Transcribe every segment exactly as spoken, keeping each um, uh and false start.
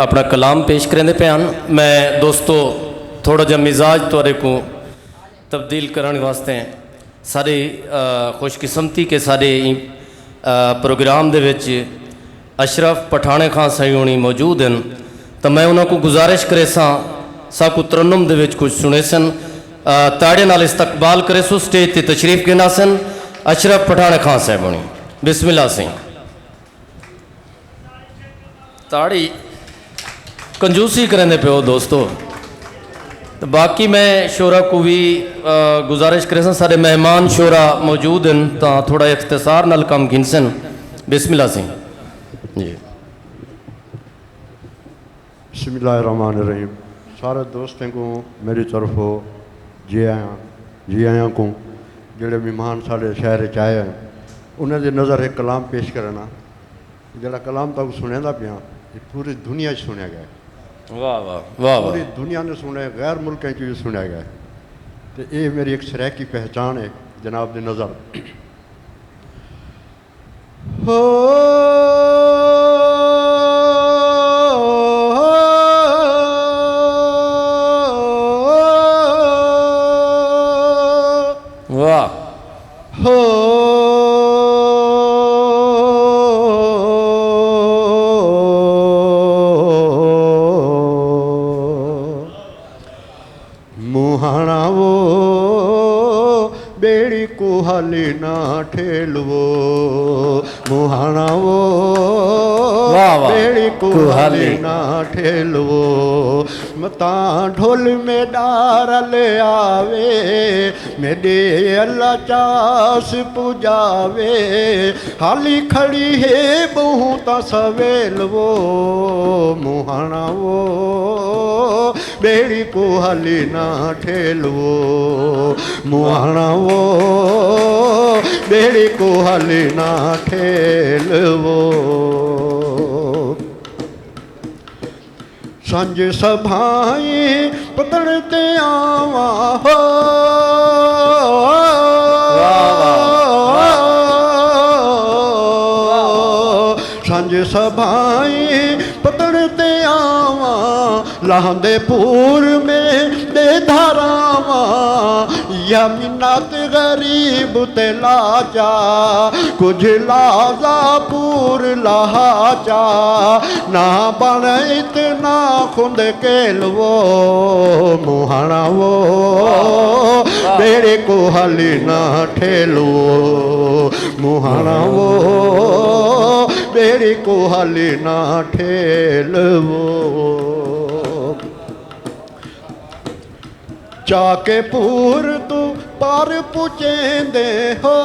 اپݨا کلام پیش کریندے پئے ہن۔ میں دوستو، تھوڑا جا مزاج تہاݙے کوں تبدیل کرݨ واسطے ساری خوش قسمتی کہ سارے پروگرام دے وچ اشرف پٹھاݨے خان سائیں ہونی موجود ہن، تاں میں انہاں کوں گزارش کریساں ساکوں ترنم دے وچ کجھ سݨیسن۔ تاڑے نال استقبال کریسوں، سٹیج تے تشریف گھن آسن اشرف پٹھاݨے خان صاحب ہونی۔ بسم اللہ سائیں۔ تاڑی کنجوسی کریندے پیو دوستو۔ تے باقی میں شعراء کوں وی گزارش کریساں، سارے مہمان شعراء موجود ہن تاں تھوڑا اختصار نال کم گھنسن۔ بسم اللہ سائیں۔ جی۔ بسم اللہ الرحمن الرحیم۔ سارے دوستیں کوں میری طرفوں جی آیاں، جی آیاں کوں۔ جیڑھے مہمان ساڈے شہر اچ آئے ہن، انہاں دی نظر ہک کلام پیش کرݨا۔ جیڑھا کلام تہاکوں سݨیندا پیاں، اے پوری دنیا اچ سݨیا ڳئے۔ واہ واہ واہ واہ۔ پوری دنیا نے سݨے، غیر ملکیں اچ وی سݨیا ڳئے۔ تے اے میری ہک سرائیکی پہچان ہے جناب دی نظر۔ ہو واہ۔ ہو موہاݨا وو ٻیڑی کوں حالی نہ ٹھیلوو، موہاݨا وو واہ واہ۔ ٻیڑی کوں کوں حالی حالی۔ نہ ٹھیلوو۔ متاں ڈھول میݙا رل آوے، میݙے اللہ چاس پڄاوے۔ حالی کھڑی ہے ٻہوں تاں سویل وو، موہاݨا وو ٻیڑی کوں حالی نہ ٹھیلوو، موہاݨا وو ٻیڑی کوں حالی نہ ٹھیلوو۔ سنڄ سبھائیں پتݨ تے آواں ہو، واہ واہ۔ سنڄ سبھائیں پتݨ تے آواں، لہندے پور میݙے دھر آواں، یا منت غریب تے لاچا، کجھ لازا پور لہا چا، نہ بݨ اتنا خند کیلوو، موہاݨا وو ٻیڑی کوں حالی نہ ٹھیلوو، موہاݨا وو ٻیڑی کوں حالی نہ ٹھیلوو۔ چا کے پور توں پار پچیندے ہو،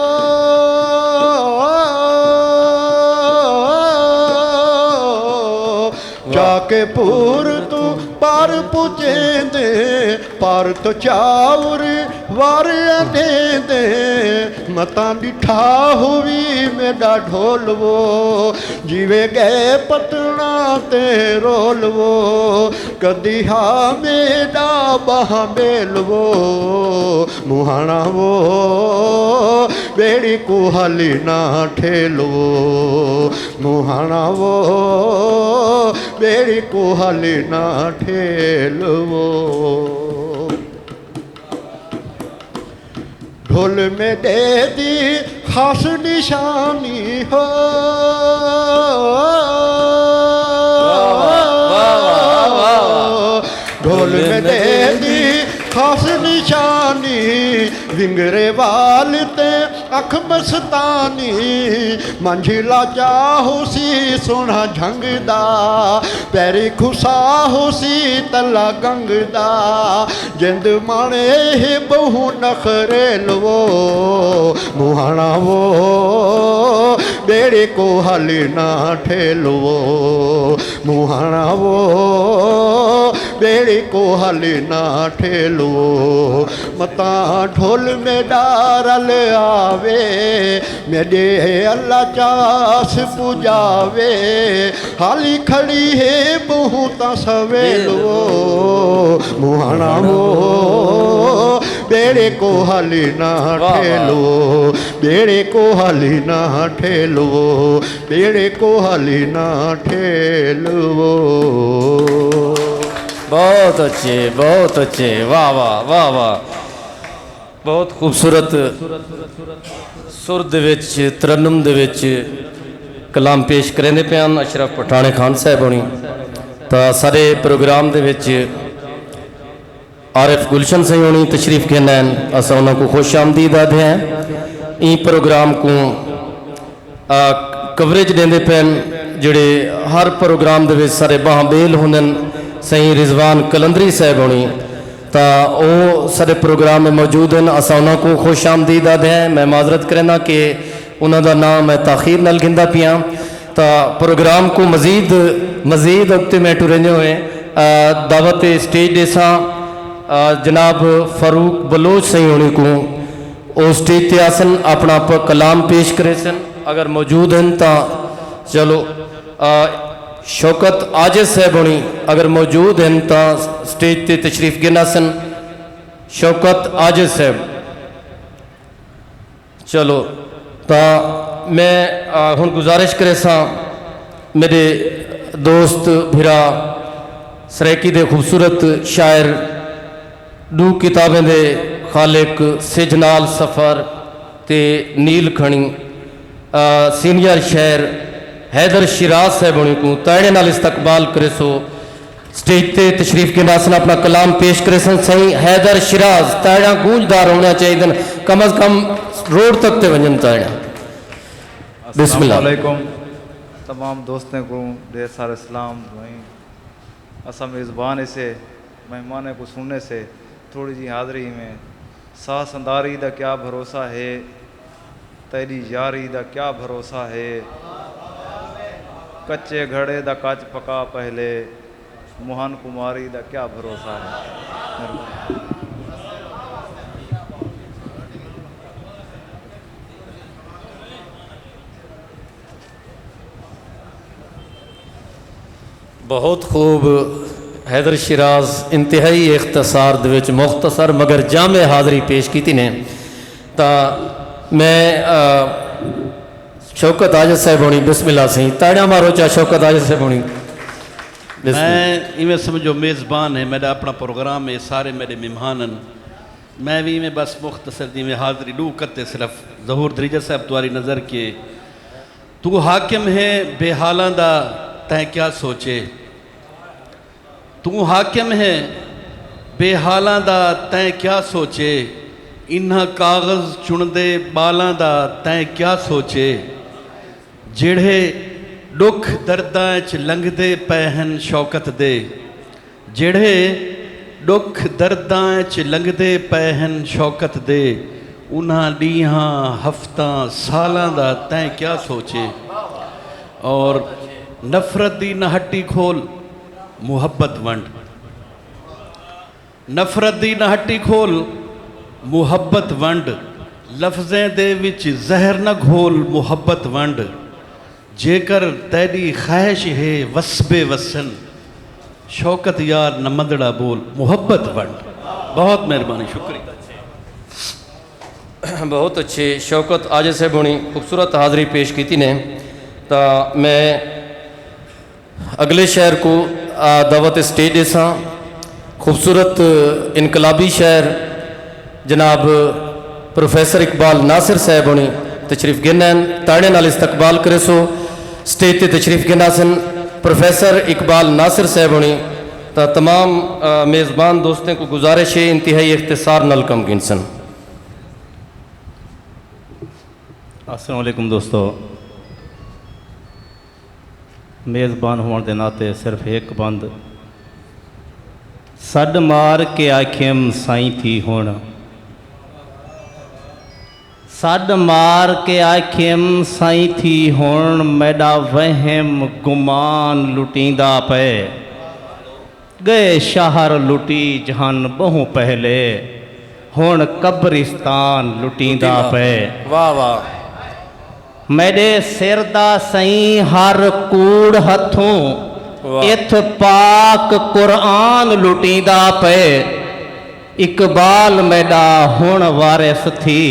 چا کے پور توں پار پچیندے، پار توں چاور وار اݙیندے۔ متاں ݙٹھا ہووی میݙا ڈھولوو، جیوے ڳئے پتݨاں تے رولوو، کݙی ہا میݙا ٻانہہ ٻیلوو، موہاݨا وو ٻیڑی کوں حالی نہ ٹھیلوو، موہاݨا وو ٻیڑی کوں حالی نہ ٹھیلوو۔ ڈھول میݙے دی خاص نشانی ہو، ڈھول میݙے دی خاص نشانی، ونگرے وال تے اکھ مستانی، منجھلا چا ہوسی سوہݨا جھنگدا، پیری کھسا ہوسی تلا گنگدا، جند ماݨے ہے ٻہوں نخریلوو، موہاݨا وو ٻیڑی کوں حالی نہ ٹھیلوو، موہاݨا وو ٻیڑی کوں حالی نہ ٹھیلوو۔ متاں ڈھول میݙا رل آوے، میݙے اللہ چاس پڄاوے، حالی کھڑی ہے ٻہوں تاں سویلوو، موہاݨا وو بیڑے کو حالی نہ ٹھیلو، بیڑے کو حالی نہ ٹھیلو، بیڑے کو حالی نہ ٹھیلو۔ بہت اچھے، بہت اچھے، واہ واہ واہ واہ۔ بہت خوبصورت سر دے وچ، ترنم دے وچ کلام پیش کریندے پئے ہن اشرف پٹھاݨے خان صاحب ہوݨی۔ تاں سارے پروگرام دے وچ عارف گلشن سئیں ہوݨی تشریف گھن آئن، اساں انہاں کوں خوش آمدید آدھے ہیں۔ ایں پروگرام کوں کوریج ݙیندے پئن، جیڑھے ہر پروگرام دے وچ سارے باہاں ٻیل ہوندن، سئیں رضوان قلندری صاحب ہوݨی تاں او سارے پروگرام میں موجود ہن، اساں انہاں کوں خوش آمدید آدھے ہیں۔ میں معذرت کرینداں کہ انہاں دا ناں میں تاخیر نال گھندا پیاں۔ تاں پروگرام کوں مزید مزید اڳتے میں ٹریندے ہوئے دعوت اسٹیج ݙیساں جناب فاروق بلوچ سئیں ہوݨی کوں۔ او اسٹیج تے آسن، اپݨا کلام پیش کریسن، اگر موجود ہن تاں۔ چلو، شوکت عاجز صاحب ہوݨی اگر موجود ہن تاں اسٹیج تے تشریف گھن آسن۔ شوکت عاجز صاحب۔ چلو، تاں میں ہݨ گزارش کریساں، میݙے دوست بھرا، سرائیکی دے خوبصورت شاعر، ݙو کتابیں دے خالق، سجھ نال سفر تے نیل کھݨی، سینئر شاعر حیدر شیراز صاحب ہوݨی کوں تاڑیں نال استقبال کریسو۔ سٹیج تے تشریف گھن آسن، اپݨا کلام پیش کریسن سئیں حیدر شیراز۔ تاڑیاں گونجدار ہوݨیاں چاہیدن، کم از کم روڈ تک تے ونڄن تاڑیاں۔ بسم اللہ۔ السلام علیکم۔ تمام دوستیں کوں ڈھیر سارے سلام دعائیں۔ اساں میزبان ہیسے، مہمانیں کوں سݨنے سے، تھوڑی جی حاضری میں ساہ سنداری دا کیا بھروسہ ہے، تیݙی یاری دا کیا بھروسہ ہے، کچے گھڑے دا کچ پکا پہلے، موہن کماری دا کیا بھروسہ ہے۔ مہربانی۔ بہت خوب۔ حیدر شیراز انتہائی اختصار دے وچ مختصر مگر جامع حاضری پیش کیتی نے۔ تاں میں شوکت عاجز صاحب ہونی، بسم اللہ سئیں، تاڑیاں مارو چا شوکت عاجز صاحب ہونی۔ میں ایویں سمجھو میزبان ہے، میرا اپنا پروگرام ہے، سارے میرے مہمان ہیں۔ میں وی ایویں بس مختصر جیویں حاضری ڈو کتے صرف ظہور دھریجہ صاحب تواری نظر کے توں حاکم ہیں بے حالاں دا تیں کیا سوچے؟ توں حاکم ہیں بے حالاں دا تیں کیا سوچے؟ انہاں کاغذ چݨدے ٻالاں دا تیں کیا سوچے؟ جیڑھے ݙکھ درداں اچ لنگھدے پئے ہن شوکت دے، جیڑھے ݙکھ درداں اچ لنگھدے پئے ہن شوکت دے، انہاں ݙینہاں، ہفتاں، سالاں دا تیں کیا سوچے؟ اور نفرت دی نہ ہٹی کھول، محبت ونڈ۔ نفرت دی نہ ہٹی کھول، محبت ونڈ۔ لفظیں دے وچ زہر نہ گھول، محبت ونڈ۔ جیکر تیݙی خواہش ہے وسبے وسن، شوکت یار نہ مندڑا ٻول، محبت ونڈ۔ بہت مہربانی، شکریہ۔ بہت اچھے۔ شوکت عاجز صاحب ہونی خوبصورت حاضری پیش کیتی نے۔ تاں میں اڳلے شاعر کوں دعوت اسٹیج ݙیساں۔ خوبصورت انقلابی شاعر جناب پروفیسر اقبال ناصر صاحب ہونی تشریف گھن ہن، تاڑیاں نال استقبال کریسو۔ سٹیج تے تشریف گھن آسن پروفیسر اقبال ناصر صاحب ہونی۔ تاں تمام میزبان دوستیں کوں گزارش ہے انتہائی اختصار نال کم گھنسن۔ السلام علیکم دوستو، میزبان ہووݨ دے ناطے صرف ہک بند۔ سݙ مار کے آکھیم سائیں تھی ہݨ، سݙ مار کے آکھیم سائیں تھی ہݨ، میݙا وہم گمان لٹیندا پئے۔ ڳئے شہر لٹی جہن ٻہوں پہلے، ہݨ قبرستان لٹیندا پئے۔ واہ واہ۔ میݙے سر دا سئیں ہر کوڑ ہتھوں، اتھ پاک قرآن لٹیندا پئے۔ اقبال میݙا ہݨ وارث تھی،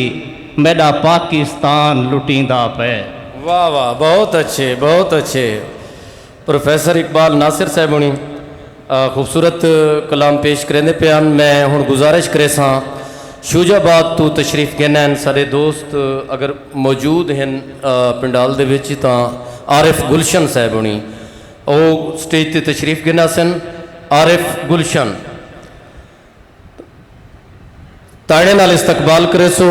میݙا پاکستان لٹیندا پئے۔ واہ واہ، بہت اچھے، بہت اچھے۔ پروفیسر اقبال ناصر صاحب ہݨی خوبصورت کلام پیش کریندے پئے ہن۔ میں ہݨ گزارش کریساں، شوجہ آباد توں تشریف گھن آئن ساݙے دوست، اگر موجود ہن پنڈال دے وچ، تاں عارف گلشن صاحب ہݨی او سٹیج تے تشریف گھن آسن۔ عارف گلشن، تاڑیں نال استقبال کریسو۔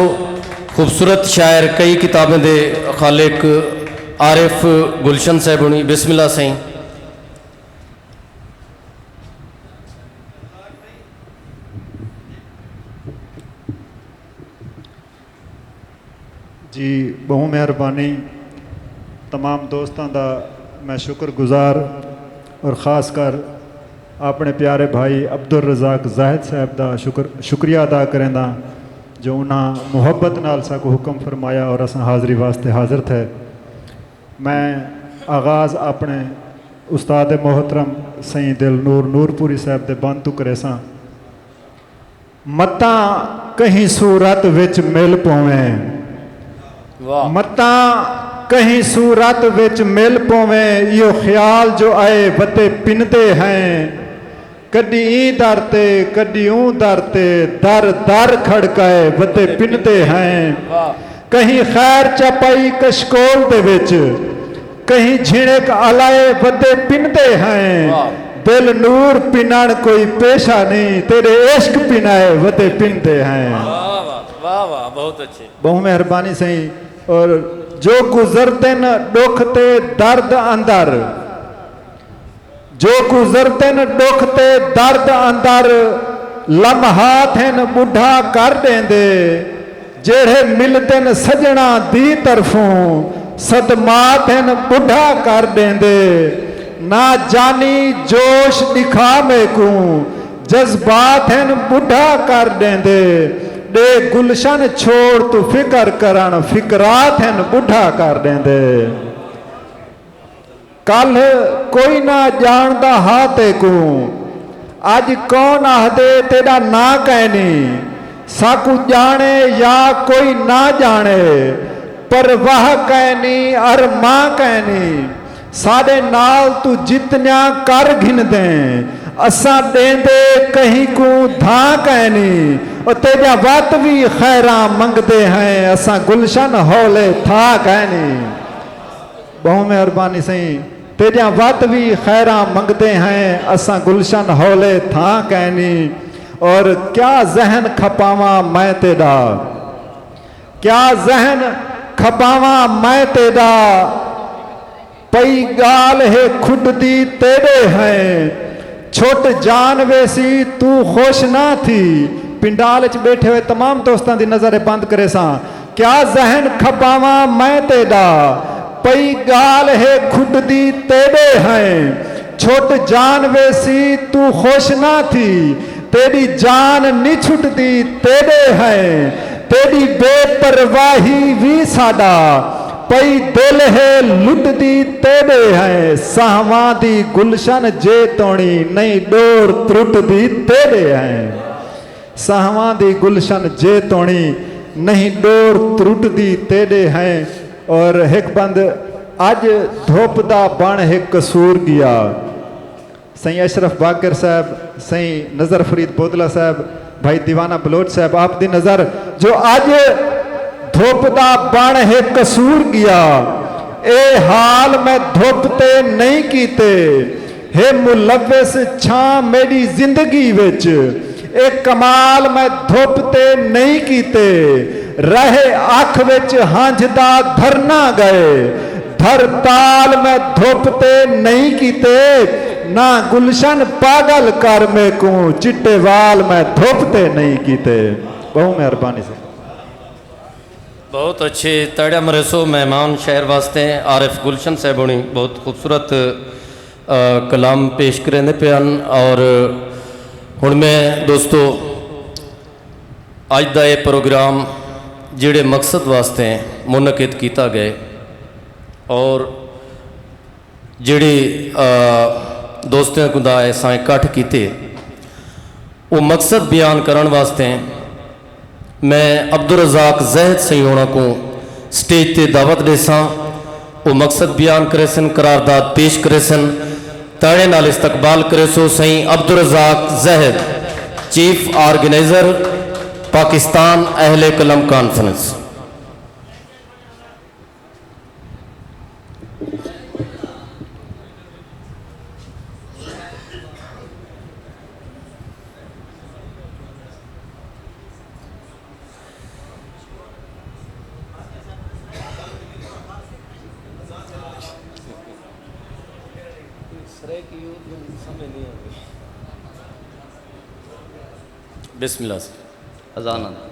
خوبصورت شاعر، کئی کتابیں دے خالق عارف گلشن صاحب ہݨی۔ بسم اللہ سائیں۔ جی ٻہوں مہربانی۔ تمام دوستاں دا میں شکر گزار اور خاص کر اپݨے پیارے بھائی عبدالرزاق زاہد صاحب دا شکر شکریہ ادا کرینداں جو انہاں محبت نال ساکوں حکم فرمایا اور اساں حاضری واسطے حاضر تھئے۔ میں آغاز اپݨے استاد محترم سئیں دل نور نور پوری صاحب دے بند توں کریساں۔ متاں کہیں صورت وچ مل پوویں۔ واہ۔ متاں کہیں صورت وچ مل پوویں، ایہو خیال جو اے ودے پندے ہیں۔ کݙی ایں در تے، کݙی اوں در تے، در در کھڑکائے ودے پندے ہیں۔ واہ۔ کہیں خیر چا پئی کشکول دے وچ، کہیں جھنک الائے ودے پندے ہیں۔ واہ۔ دل نور پنݨ کوئی پیشہ نئیں، تیݙے عشق پنائے ودے پندے ہیں۔ واہ واہ، واہ واہ، بہت اچھے۔ ٻہوں مہربانی سئیں۔ اور جو گزردن ݙکھ تے درد اندر، جو گزردن ݙکھ تے درد اندر، لمحات ہن ٻڈھا کر ݙیندے۔ جیڑھے ملدن سڄݨاں دی طرفوں، صدمات ہن ٻڈھا کر ݙیندے۔ نہ جانی جوش ݙکھا میکوں، جذبات ہن ٻڈھا کر ݙیندے۔ ݙے گلشن چھوڑ توں فکر کرݨ، فکرات ہن ٻڈھا کر ݙیندے۔ کلھ کوئی نہ ڄاݨدا ہا تیکوں، اڄ کون آہدے تیݙا ناں کائنی۔ ساکوں ڄاݨے یا کوئی نہ ڄاݨے، پرواہ کائنی، ارماں کائنی۔ ساݙے نال توں جتنیاں کر گھندیں، اساں ݙیندے کہیں کوں دھاں کائنی۔ او تیݙیاں وت وی خیراں منگدے ہیں، اساں گلشن ہولے تھاں کائنی۔ ٻہوں مہربانی سئیں۔ تیݙیاں وت وی خیراں منگدے ہیں، اساں گلشن ہولے تھاں کائنی۔ اور کیا ذہن کھپاواں میں تیݙا، کیا ذہن کھپاواں میں تیݙا۔ پئی ڳالھ ہے کھٹدی تیݙے ہیں، چھٹ جان ویسی توں خوش نہ تھی۔ پنڈال اچ ٻیٹھے ہوئے تمام دوستاں دی نظر بند کریساں۔ کیا ذہن کھپاواں میں تیݙا، پئی ڳالھ ہے کھٹدی تیݙے ہیں۔ چھٹ جان ویسی توں خوش نہ تھی، تیݙی جان نی چھٹدی تیݙے ہیں۔ تیݙی بے پرواہی وی ساݙا، پئی دل ہے لٹدی تیݙے ہیں۔ ساہواں دی گلشن جے توݨی، نئیں ݙور ترٹدی تیݙے ہیں۔ ساہواں دی گلشن جے توݨی، نئیں ݙور ترٹدی تیݙے ہیں۔ اور ہک بند، اڄ دھپ دا بݨ ہک قصور ڳیا۔ سئیں اشرف باقر صاحب، سئیں نذر فرید بودلہ صاحب، بھائی دیوانہ بلوچ صاحب، آپ دی نذر جو اڄ دھپ دا بݨ ہک قصور ڳیا۔ اے حال میں دھپ تے نئیں کیتے۔ ہے ملوث چھاں میݙی زندگی وچ، اے کمال میں دھپ تے نئیں کیتے۔ رہ اکھ وچ ہنجھ دا دھرنا ڳئے، دھر تال میں دھپ تے نئیں کیتے۔ نہ گلشن پاڳل کر میکوں، چٹے وال میں دھپ تے نئیں کیتے۔ ٻہوں مہربانی سئیں۔ بہت اچھے، تاڑیاں مریسو مہمان شہر واسطے۔ عارف گلشن صاحب ہونی بہت خوبصورت کلام پیش کریندے پئے ہن۔ اور ہݨ میں دوستو، اڄ دا اے پروگرام جیڑھے مقصد واسطے منعقد کیتا ڳئے اور جیڑھی دوستیاں کوں دا اساں اکٹھ کیتے، او مقصد بیان کرݨ واسطے میں عبدالرزاق زاہد سئیں ہوݨاں کوں سٹیج تے دعوت ݙیساں۔ او مقصد بیان کریسن، قرارداد پیش کریسن۔ تاڑیں نال استقبال کریسو سئیں عبدالرزاق زاہد، چیف آرگنائزر، پاکستان اہل قلم کانفرنس۔ بسم اللہ سر۔ اذان آندی۔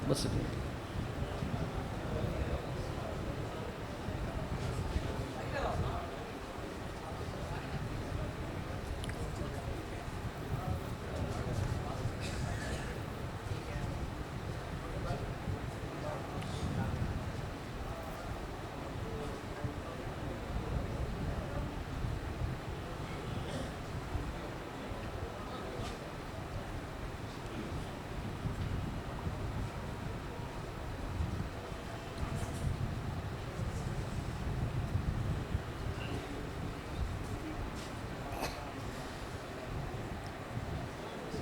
بس۔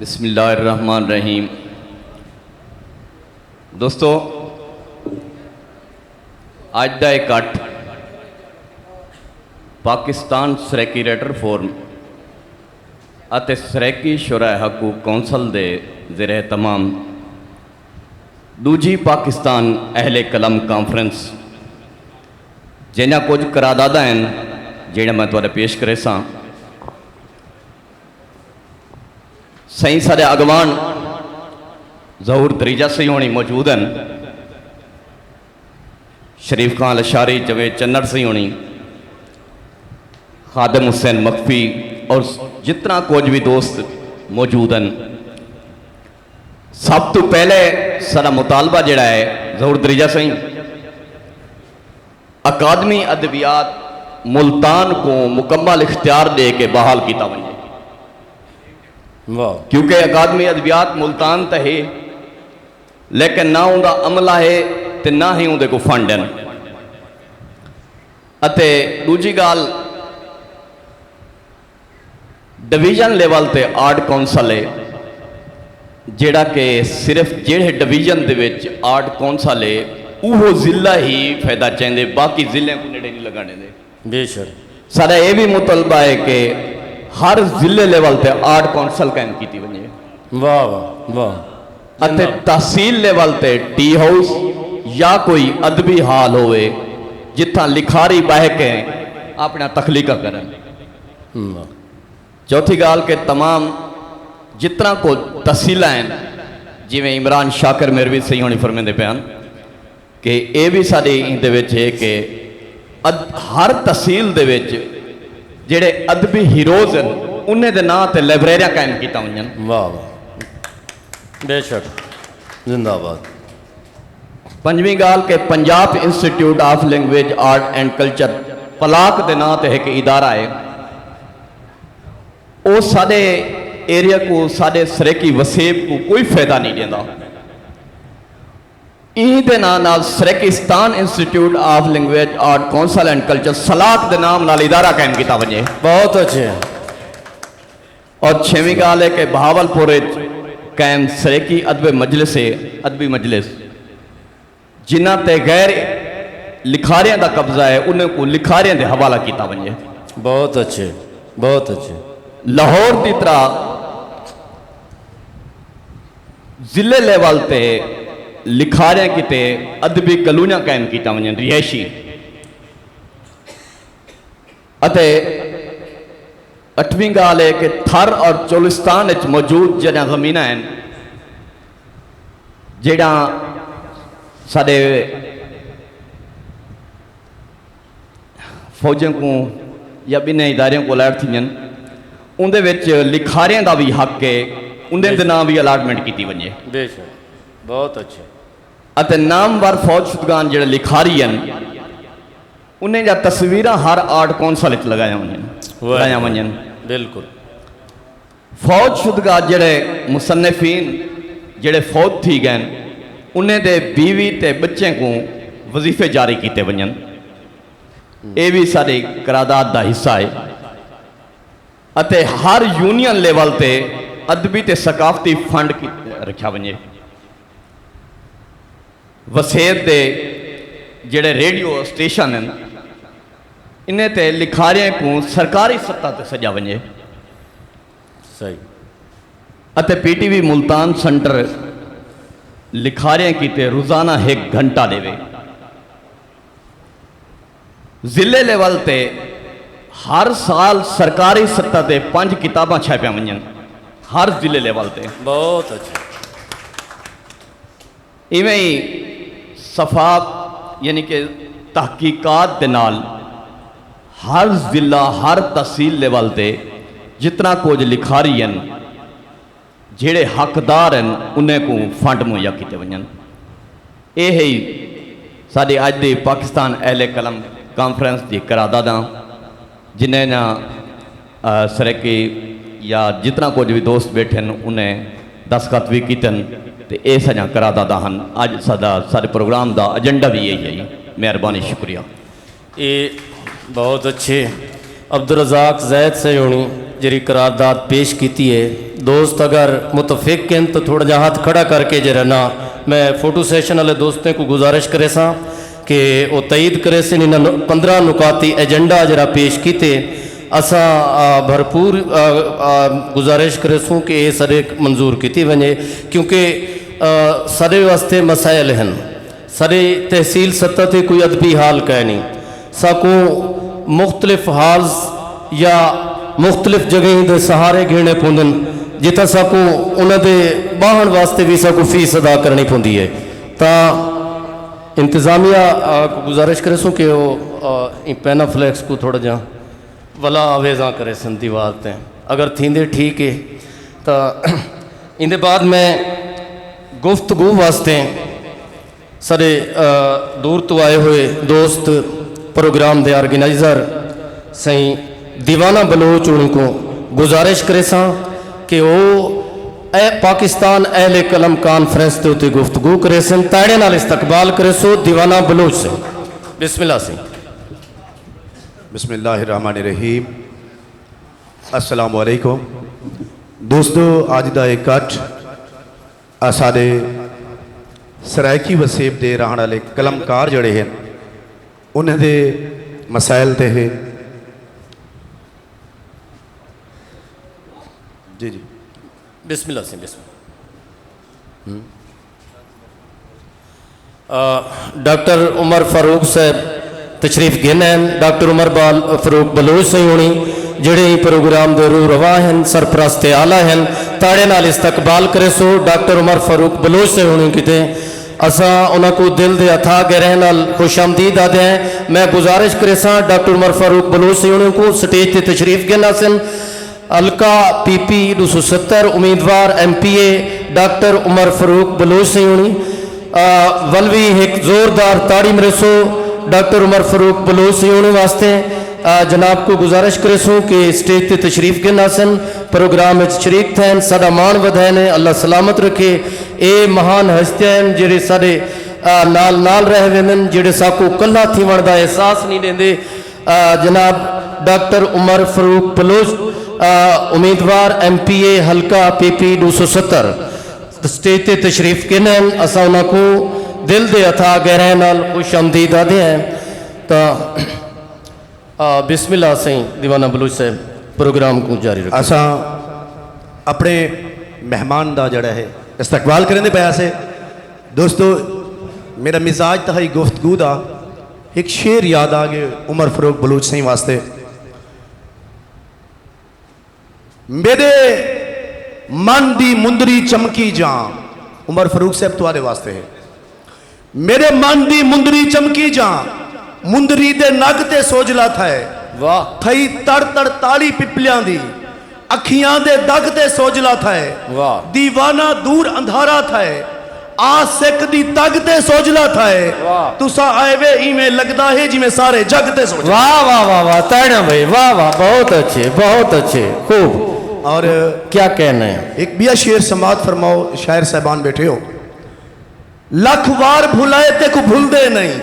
بسم اللہ الرحمن الرحیم۔ دوستو، اڄ دا اکٹھ پاکستان سرائیکی رائٹر فورم اتے سرائیکی شعراء حقوق کونسل دے زیر اہتمام ݙوجھی پاکستان اہل قلم کانفرنس، جیندیاں کجھ قرارداداں ہن جیڑھیاں میں تہاݙے پیش کریساں۔ سئیں ساݙے اڳواݨ ظہور دریجہ سئیں ہوݨی موجود ہن، شریف خان لشاری، جاوید چنڑ سئیں ہوݨی، خادم حسین مخفی اور جتنا کجھ وی دوست موجود ہن۔ سب توں پہلے ساݙا مطالبہ جیڑھا ہے ظہور دریجہ سئیں، اکادمی ادبیات ملتان کوں مکمل اختیار ݙے کے بحال کیتا ونڄے۔ واہ۔ کیونکہ اکادمی ادبیات ملتان تاں ہے، لیکن نہ اوندا عملہ ہے تے نہ ہی اوندے کوں فنڈ ہن۔ اتے ݙوجھی ڳالھ، ڈویژن لیول تے آرٹ کونسل ہے، جیڑھا کہ صرف جیڑھے ڈویژن دے وچ آرٹ کونسل ہے، اوہو ضلع ہی فائدہ چیندے، باقی ضلعیں کوں نیڑے نہیں لڳݨ ݙیندے۔ بے شک۔ ساݙا اے وی مطالبہ ہے کہ ہر ضلع لیول تے آرٹ کونسل قائم کیتی ونڄے۔ واہ واہ واہ۔ اتے تحصیل لیول تے ٹی ہاؤس یا کوئی ادبی ہال ہووے، جتھاں لکھاری ٻہہ کے اپݨیاں تخلیقاں کرن۔ واہ۔ چوتھی ڳالھ کہ تمام جتنا کجھ تحصیلاں ہن، جیویں عمران شاکر مروی سئیں ہوݨی فرمیندے پئے ہن کہ اے وی ساݙی ایندے وچ ہے کہ اد-، ہر تحصیل دے وچ جیڑھے ادبی ہیروز ہن، انہیں دے ناں تے لائبریریاں قائم کیتیاں ونجن۔ واہ واہ، بے شک، زندہ باد۔ پنجویں ڳالھ کہ Punjab institute of language art and culture, PILAC دے ناں تے ہک ادارہ ہے۔ او ساݙے ایریا کوں، ساݙے سرائیکی وسیب کوں کوئی فائدہ نی ݙیندا۔ ایں دے ناں نال Saraikistan institute of language art council and culture, SILAC دے نام نال ادارہ قائم کیتا ونڄے۔ بہت اچھے۔ اور چھیویں ڳالھ ہے کہ بہاول پور اچ قائم سرائیکی ادب مجلس ہے، ادبی مجلس، جنہاں تے غیر لکھاریاں دا قبضہ ہے، انہیں کوں لکھاریاں دے حوالہ کیتا ونڄے۔ بہت اچھے، بہت اچھے۔ لاہور دی طرح ضلع لیول تے لکھاریاں کیتے ادبی کالونیاں قائم کیتیاں ونڄن، رہائشی۔ اتے اٹھویں ڳالھ ہے کہ تھر اور چولستان اچ موجود جیڑھیاں زمیناں ہن، جیڑھیاں ساݙے فوجیں کوں یا ٻنہیں اداریاں کوں الاٹ تھیندین، اوندے وچ لکھاریاں دا وی حق ہے، اوندے دے ناں وی الاٹمنٹ کیتی ونڄے۔ بے شک، بہت اچھے۔ اتے نامور فوج شدگان جیڑھے لکھاری ہن، انہیں جا تصویراں ہر آرٹ کونسل اچ لڳایاں ونڄن، واہ، لڳایاں ونڄن۔ بالکل۔ فوج شدگا جیڑھے مصنفین جیڑھے فوت تھی ڳئن، انہیں دے بیوی تے ٻچیں کوں وظیفے جاری کیتے ونڄن۔ اے وی ساݙی قرارداد دا حصہ ہے۔ اتے ہر یونین لیول تے ادبی تے ثقافتی فنڈ کی رکھیا ونڄے۔ وسیب دے جیڑھے ریڈیو اسٹیشن ہن، انہیں تے لکھاریاں کوں سرکاری سطح تے سݙیا ونڄے۔ صحیح۔ اتے P T V Multan centre لکھاریاں کیتے روزانہ ہک گھنٹہ ݙیوے۔ ضلع لیول تے ہر سال سرکاری سطح تے پنج کتاباں چھاپیاں ونڄن، ہر ضلع لیول تے۔ بہت اچھے۔ ایویں ہی صفا، یعنی کہ تحقیقات دے نال ہر ضلع، ہر تحصیل لیول تے جتنا کجھ لکھاری ہن، جیڑھے حقدار ہن، انہیں کوں فنڈ مہیا کیتے ونڄن۔ اے ہئی ساݙی اڄ دی پاکستان اہل قلم کانفرنس دی قرارداداں، جنہیں نا، آ، سرائیکی یا جتنا کجھ وی دوست ٻیٹھن، انہیں دستخط وی کیتن، تے اے ساݙیاں قرارداداں ہن۔ اڄ ساݙا، ساݙے پروگرام دا ایجنڈا وی اے ہئی۔ مہربانی، شکریہ۔ اے بہت اچھے۔ عبدالرزاق زید سئیں ہوݨی جیڑھی قرارداد پیش کیتی ہے، دوست اگر متفق ہن تو تھوڑا جہا ہتھ کھڑا کر کے جیڑھا نا، میں فوٹو سیشن والے دوستیں کوں گزارش کریساں کہ او تعید کریسن۔ انہاں نو-، پندرہ نکاتی ایجنڈا جیڑھا پیش کیتے، اساں، آ، بھرپور، آ، آ، گزارش کریسوں کہ اے ساݙے منظور کیتی ونڄے، کیونکہ، آ، ساݙے واسطے مسائل ہن۔ ساݙے تحصیل سطح تے کوئی ادبی ہال کائنی۔ ساکوں مختلف ہالز یا مختلف جگہیں دے سہارے گھنڑے پوندن، جتھاں ساکوں انہاں دے ٻاہݨ واسطے وی ساکوں فیس ادا کرݨی پوندی ہے۔ تاں انتظامیہ، آ، کوں گزارش کریسوں کہ او، آ، ایں پینافلیکس کوں تھوڑا جہا ولا آویزاں کریسن دیوار تے، اگر تھیندے ٹھیک ہے۔ تاں ایندے بعد میں گفتگو واسطے ساݙے، آ، دور توں آئے ہوئے دوست، پروگرام دے آرگنائزر سئیں دیوانہ بلوچ ہوݨی کوں گزارش کریساں کہ او اے پاکستان اہل قلم کانفرنس دے اتے گفتگو کریسن۔ تاڑیاں نال استقبال کریسو دیوانہ بلوچ سئیں۔ بسم اللہ سئیں۔ بسم اللہ الرحمن الرحیم۔ السلام علیکم دوستو، اڄ دا اے کٹھ اساݙے سرائیکی وسیب دے رہݨ آلے قلمکار جیڑھے ہن، انہاں دے مسائل تے ہے۔ جی جی۔ بسم اللہ سئیں، بسم اللہ۔ آ، ڈاکٹر عمر فاروق صاحب تشریف گھن ہن۔ ڈاکٹر عمر بال-، فاروق بلوچ سئیں ہوݨی جیڑھے ایں پروگرام دے روح رواں ہن، سرپرست اعلیٰ ہن، تاڑیاں نال استقبال کریسو ڈاکٹر عمر فاروق بلوچ سئیں ہوݨی کیتے۔ اساں انہاں کوں دل دے اتھاہ گہرائیں نال خوش آمدید آہدے ہیں۔ میں گزارش کریساں ڈاکٹر عمر فاروق بلوچ سئیں ہوݨی کوں سٹیج تے تشریف گھن آسن۔ حلقہ پی پی ݙو سو ستر، امیدوار ایم پی اے ڈاکٹر عمر فاروق بلوچ سئیں ہوݨی، آ، ول وی ہک زوردار تاڑی مریسو ڈاکٹر عمر فاروق بلوچ سئیں ہوݨی واسطے۔ آ، جناب کوں گزارش کریسوں کہ اسٹیج تے تشریف گھن آسن، پروگرام وچ شریک تھین، ساݙا ماݨ ودھائن، اللہ سلامت رکھے۔ اے مہان ہستیاں ہن جیڑھے ساݙے، آ، نال نال رہ ویندن، جیڑھے ساکوں کلھا تھیوݨ دا احساس نی ݙیندے۔ آ، جناب ڈاکٹر عمر فاروق بلوچ، آ، امیدوار ایم پی اے حلقہ پی پی ݙو سو ستر، اسٹیج تے تشریف گھن ہن، اساں انہاں کوں دل دے اتھاہ گہرائیں نال خوش آمدید آہدے ہیں۔ تاں، آ، بسم اللہ سئیں، دیوانہ بلوچ صاحب پروگرام کوں جاری رکھو۔ اساں اپݨے مہمان دا جیڑھا ہے استقبال کریندے پئے ہاسے۔ دوستو، میݙا مزاج تہائی گفتگو دا ہک شعر یاد آ ڳئے عمر فاروق بلوچ سئیں واسطے۔ میݙے من دی مندری چمکی جاں، عمر فاروق صاحب تہاݙے واسطے ہے۔ میݙے من دی مندری چمکی جاں، مندری دے نگ تے سوجھلا تھئے۔ واہ۔ تھئی تڑ تڑ تاڑی پپلیاں دی، اکھیاں دے دگ تے سوجھلا تھئے۔ واہ۔ دیوانہ دور اندھارا تھئے، آ سک دی تگ تے سوجھلا تھئے۔ واہ۔ تساں آئے وے ایویں لڳدا ہے جیویں سارے جڳ تے سوجھلا۔ واہ، واہ، واہ، واہ، تاڑیاں بھائی، واہ، واہ، بہت اچھے، بہت اچھے، خوب۔ اور کیا کہنے ہیں؟ ہک ٻیا شعر سماعت فرماؤ، شاعر صاحبان ٻیٹھے ہو۔ لکھ وار بھلائے تیکوں بھلدے نئیں،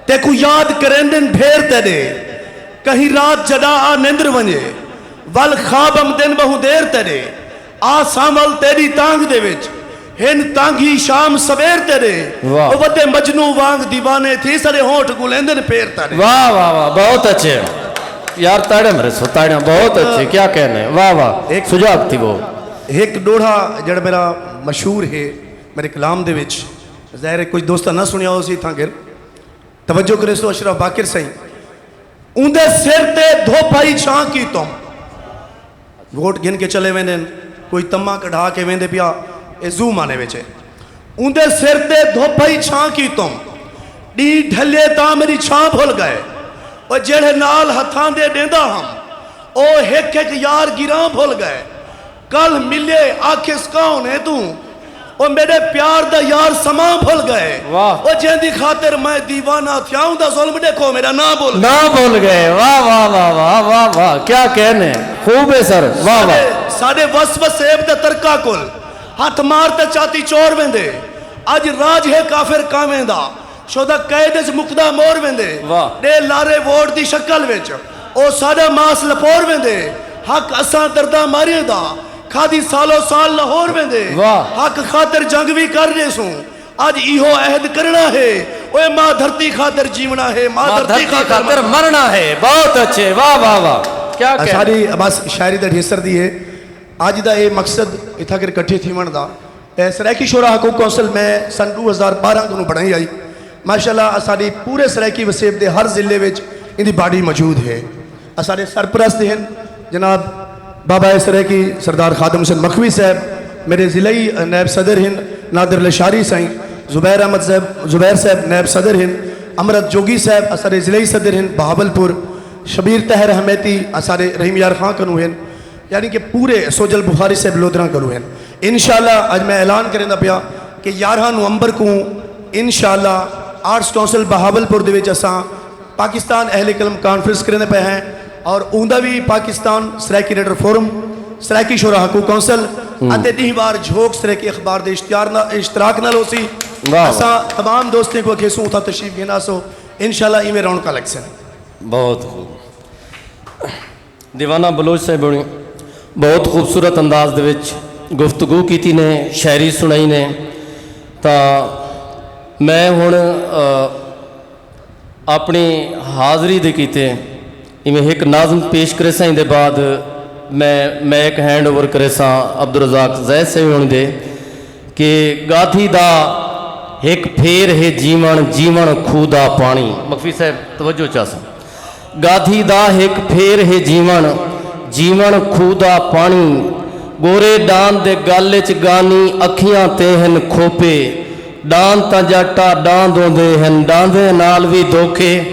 تیکوں یاد کریندن ڈھیر تیݙے۔ کہیں رات جݙاں آ نندر ونڄے، ول خواب امدن ٻہوں دیر تیݙے۔ آ سانول تیݙی تانگھ دے وچ، ہن تانگھی شام سویر تیݙے۔ واہ۔ او وݙے مجنوں وانگ دیوانے تھی ساݙے ہونٹ ڳولیندن پیر تیݙے۔ واہ، واہ، واہ، بہت اچھے۔ یار تاڑیاں مریسو، تاڑیاں، بہت اچھے، کیا کہنے، واہ، واہ، ہک سجاگ تھی وہ۔ ہک ݙوہڑا جیڑھا میݙا مشہور ہے، میݙے کلام دے وچ، ظاہر ہے کجھ دوستاں نہ سݨیا ہوسی، تھاں گر توجہ کریسو، اشرف باقر سئیں۔ اوندے سر تے دھوپ آئی چھاں کیتم۔ ووٹ گھن کے چلے ویندن، کوئی تماں کڈھا کے ویندے پیا، اے زو مانے وچ ہے۔ اوندے سر تے دھوپ آئی چھاں کیتم، ݙینہہ ڈھلے تاں میݙی چھاں بھل ڳئے۔ او جیڑھے نال ہتھاں دے ݙیندا ہم، او ہک ہک یار گراں بھل ڳئے۔ کل ملے آکھیس کون ہے توں؟ او میݙے پیار دا یار سماں بھل ڳئے۔ واہ۔ او جیندی خاطر میں دیوانہ تھیاں، اوندا ظلم ݙیکھو میݙا ناں بھل ڳئے۔ ناں بھل ڳئے۔ واہ، واہ، واہ، واہ، واہ، واہ، کیا کہنے۔ خوب ہے سر، واہ، واہ۔ ساݙے، ساݙے وس وسیب دے ترکاں کول ہتھ مار تے چاتی چور ویندے۔ اڄ راج ہے کافر کاویں دا، شودا قید اچ مکدا مور ویندے۔ واہ۔ ݙے لارے ووٹ دی شکل وچ، او ساݙا ماس لپور ویندے۔ حق اساں درداں ماریاں دا، کھادی سالو سال لاہور ویندے۔ واہ۔ حق خاطر جنگ وی کر ݙیسوں، اڄ ایہو عہد کرݨا ہے۔ اوئے ماں دھرتی خاطر جیوݨا ہے، ماں ماں دھرتی دھرتی خاطر خاطر مرݨا۔ مرݨا ہے۔ بہت اچھے، واہ، واہ، واہ۔ کیا کہنے۔ ساݙی بس شاعری دا ڈھیسر دی ہے۔ اڄ دا اے مقصد اتھاں کر کٹھے تھیوݨ دا، اے سرائیکی شعراء حقوق کونسل میں سن ݙو ہزار ٻارہاں کنوں بݨائی آئی۔ ماشاءاللہ اساݙی پورے سرائیکی وسیب دے ہر ضلع وچ ایندی باڈی موجود ہے۔ اساݙے سرپرست ہن جناب بابا سرائیکی سردار خادم حسین مکھوی صاحب، میݙے ضلعی نائب صدر ہن نادر لشاری سائیں، زبیر احمد صاحب، زبیر صاحب نائب صدر ہن، امرت جوگی صاحب اساݙے ضلعی صدر ہن بہاولپور، شبیر طاہر حمیتی اساݙے رحیم یار خان کنوں ہن، یعنی کہ پورے سوجل بخاری صاحب لودھراں کنوں ہن۔ انشاءاللہ اڄ میں اعلان کریندا پیا کہ یارہاں نومبر کوں انشاءاللہ آرٹس کونسل بہاولپور دے وچ اساں پاکستان اہل قلم کانفرنس کریندے پئے ہیں اور اوندا وی پاکستان سرائیکی رائٹر فورم، سرائیکی شعراء حقوق کونسل ہوں۔ اتے ݙینہہ وار جھوک سرائیکی اخبار دے اشتہار نال، اشتراک نال ہوسی۔ واہ واہ۔ اساں تمام دوستیں کوں اکھیسوں اتھاں تشریف گھن آسو، انشاءاللہ ایویں رونقاں لڳسن۔ بہت خوب۔ دیوانہ بلوچ صاحب ہوݨی بہت خوبصورت انداز دے وچ گفتگو کیتی نے، شاعری سݨائی نے۔ تاں میں ہݨ، آ، اپݨی حاضری دے کیتے ایویں ہک نظم پیش کریساں، ایندے بعد میں، میں ہک ہینڈ اوور کریساں عبدالرزاق زید صاحب ہوݨی دے۔ کہ گادھی دا ہک پھیر ہے جیوݨ، جیوݨ کھوہ دا پاݨی۔ مکفی صاحب توجہ چاساں۔ گادھی دا ہک پھیر ہے جیوݨ، جیوݨ کھوہ دا پاݨی۔ گورے ݙاند دے ڳل اچ ڳانی، اکھیاں تے ہن کھوپے۔ ݙاند تاں ڄٹ آ ݙاند ہوندے ہن، ݙاندیں نال وی دھوکے۔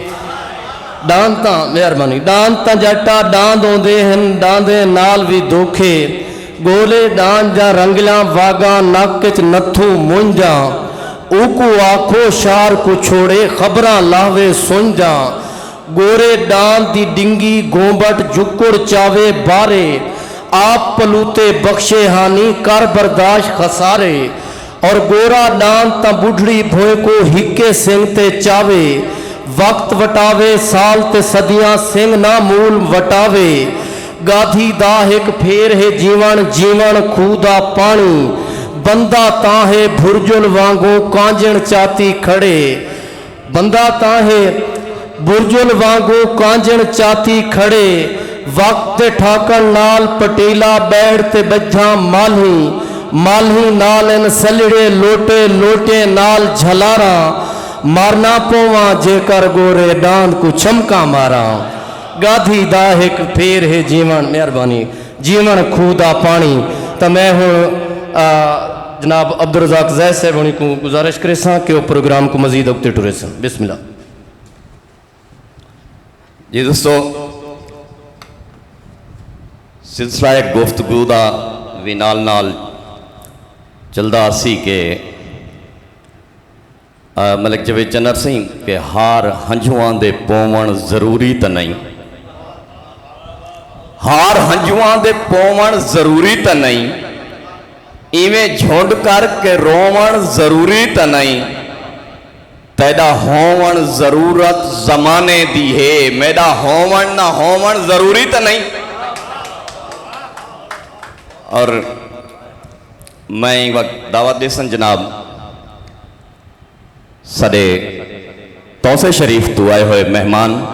ݙاند تاں، مہربانی، ݙاند تاں ڄٹا ݙاند ہوندے ہن، ݙاندیں نال وی دھوکھے۔ ڳولے ݙاند جاں رنگلیاں واڳاں، نک اچ نتھوں منجاں۔ اوکوں آکھو شہر کوں چھوڑے، خبراں لاہوے سنجاں۔ ڳورے ݙاند دی ݙنگی گھومبٹ، جکڑ چاوے بارے۔ آپ پلوتے بخشے ہانی، کر برداشت خسارے۔ اور ڳورا ݙاند تاں ٻڈھڑی بھوئیں کوں ہکے سنگ تے چاوے۔ وقت وٹاوے سال تے صدیاں، سنگ نہ مول وٹاوے۔ ڳادھی دا ہک پھیر ہے جیوݨ، جیوݨ کھوہ دا پاݨی۔ بندہ تاں ہے بھرجل وانگوں، کانجݨ چاتی کھڑے۔ بندہ تاں ہے بھرجل وانگوں، کانجݨ چاتی کھڑے۔ وقت دے ٹھاکݨ نال پٹیلا، ٻیڑ تے ٻجھاں مالھیں، مالھیں نال ان سلھڑے لوٹے، لوٹیں نال جھلاراں۔ مر نہ پوواں جیکر ڳورے ݙاند کوں چھمکاں ماراں۔ ڳادھی دا ہک پھیر ہے جیوݨ، مہربانی، جیوݨ کھوہ دا پاݨی۔ تاں میں ہݨ، آ، جناب عبدالرزاق زید صاحب ہوݨی کوں گزارش کریساں کہ او پروگرام کوں مزید اڳتے ٹریسن۔ بسم اللہ۔ جی دوستو، سلسلہ گفتگو دا وی نال نال چلدا اسی کہ، آ، ملک جاوید چنر سئیں، کہ ہار ہنجواں دے پووݨ ضروری تاں نئیں، ہار ہنجواں دے پووݨ ضروری تاں نئیں، ایویں جھنڈ کر کے رووݨ ضروری تاں نئیں۔ تیݙا ہووݨ ضرورت زمانے دی ہے، میݙا ہووݨ نہ ہووݨ ضروری تاں نئیں۔ اور میں ایں وقت دعوت ݙیسن جناب ساݙے تونسے شریف توں آئے ہوئے مہمان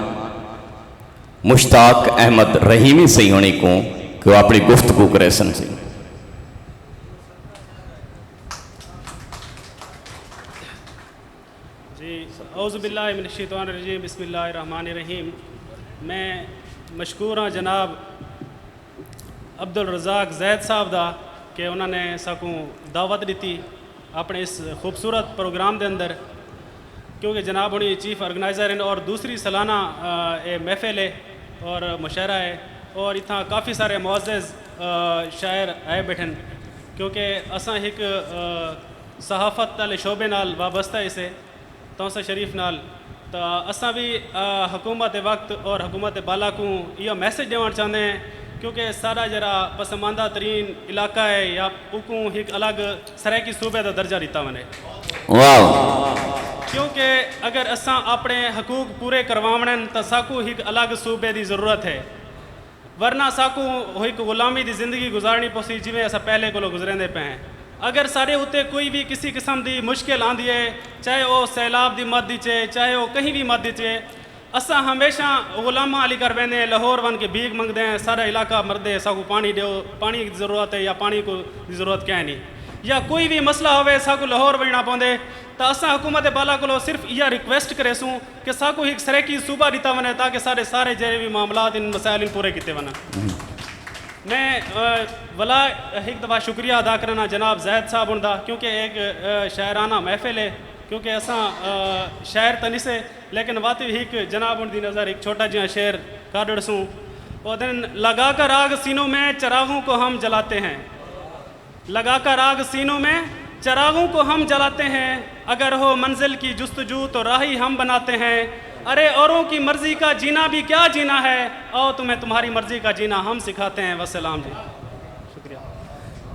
مشتاق احمد رحیمی سئیں ہوݨی کوں کہ او اپݨی گفتگو کریسن سئیں۔ جی، اعوذ باللہ من الشیطان الرجیم، بسم اللہ الرحمن الرحیم۔ میں مشکور ہاں جناب عبدالرزاق زید صاحب دا کہ انہاں نے ساکوں دعوت ݙتی اپݨے اس خوبصورت پروگرام دے اندر، کیونکہ جناب ہوݨی چیف آرگنائزر ہن اور دوسری سالانہ، آ، اے محفل ہے اور مشاعرہ ہے اور اتھاں کافی سارے معزز، آ، شاعر آئے ٻیٹھن، کیونکہ اساں ہک، آ، صحافت آلے شعبے نال وابستہ ہیسے، تونسہ شریف نال، تاں اساں وی، آ، حکومت وقت اور حکومت بالا کوں ایہو میسج ݙیوݨ چاہندے ہیں، کیونکہ ساݙا جیڑھا پسماندہ ترین علاقہ ہے یا اوکوں ہک الگ سرائیکی صوبے دا درجہ ݙتا ونڄے۔ واہ۔ کیونکہ اگر اساں اپݨے حقوق پورے کرواوݨے ہن تاں ساکوں ہک الگ صوبے دی ضرورت ہے، ورنہ ساکوں ہک غلامی دی زندگی گزارݨی پوسی، جیویں اساں پہلے کولوں گزریندے پئے ہیں۔ اگر ساݙے اتے کوئی وی کسی قسم دی مشکل آندی ہے، چاہے او سیلاب دی مد اچ ہے، چاہے او کہیں وی مد اچ ہے، اساں ہمیشہ غلاماں آلی کر ویندے ہیں، لاہور ونڄ کے بھیک منگدے ہیں، ساݙا علاقہ مردے، ساکوں پاݨی ݙیو، پاݨی دی ضرورت ہے یا پاݨی کوں، دی ضرورت کائنی، یا کوئی وی مسئلہ ہووے ساکوں لاہور ونڄݨا پوندے، تاں اساں حکومت بالا کولوں صرف ایہا ریکویسٹ کریسوں کہ ساکوں ہک سرائیکی صوبہ ݙتا ونڄے تاکہ ساݙے سارے جیڑھے وی معاملات ہن، مسائل ہن، پورے کیتے ونڄن۔ میں، آ، ولا ہک دفعہ شکریہ ادا کرݨا جناب زید صاحب ہن دا، کیونکہ ایک، آ، شاعرانہ محفل ہے، کیونکہ اساں، آ، شاعر تاں نسے، لیکن واتی ہک جناب ہن دی نظر ہک چھوٹا جیہاں شعر کڈھ ݙسوں۔ او دن لگا کر آگ سینوں میں، چراغوں کو ہم جلاتے ہیں۔ لگا کر آگ سینوں میں، چراغوں کو ہم جلاتے ہیں۔ اگر ہو منزل کی جستجو تو راہی ہم بناتے ہیں۔ ارے اوروں کی مرضی کا جینا بھی کیا جینا ہے، آؤ تمہیں تمہاری مرضی کا جینا ہم سکھاتے ہیں۔ وسلام جی۔ شکریہ۔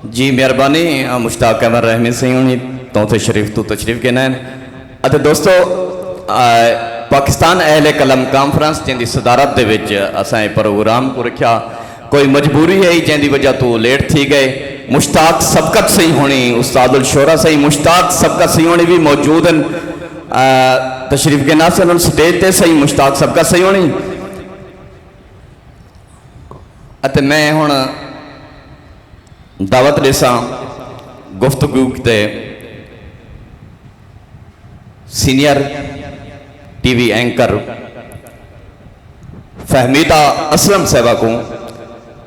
جی مہربانی، آ، مشتاق احمد رحمی سئیں ہوݨی تونسے شریف توں تشریف گھن آئن۔ اتے دوستو، آ، پاکستان اہل قلم کانفرنس جیندی صدارت دے وچ اساں اے پروگرام کوں رکھیا، کوئی مجبوری ہئی جیندی وجہ توں لیٹ تھی ڳئے۔ مشتاق سبقت سئیں ہوݨی، استاد الشعراء سئیں مشتاق سبقت سئیں ہوݨی وی موجود ہن، آ، تشریف گھن آسن ہن سٹیج تے۔ سئیں مشتاق سبقت سئیں ہوݨی۔ اتے میں ہݨ دعوت ݙیساں گفتگو کیتے senior T V anchor Fahmida Aslam صاحبہ کوں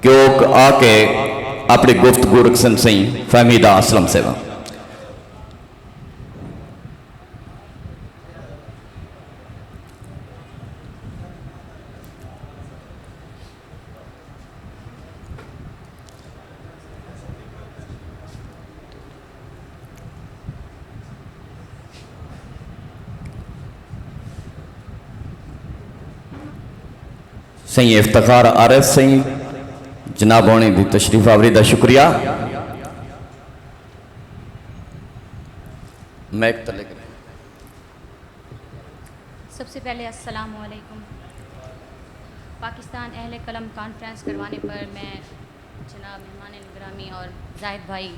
کہ او آ کے اپݨی گفتگو رکھسن۔ سئیں فہمیدہ اسلم صاحبہ۔ سئیں افتخار عارف سئیں، جناب ہوݨی دی تشریف آوری دا شکریہ۔ میک تلے کریں۔ سب سے پہلے السلام علیکم۔ پاکستان اہل قلم کانفرنس کروانے پر میں جناب مہمان گرامی اور زاہد بھائی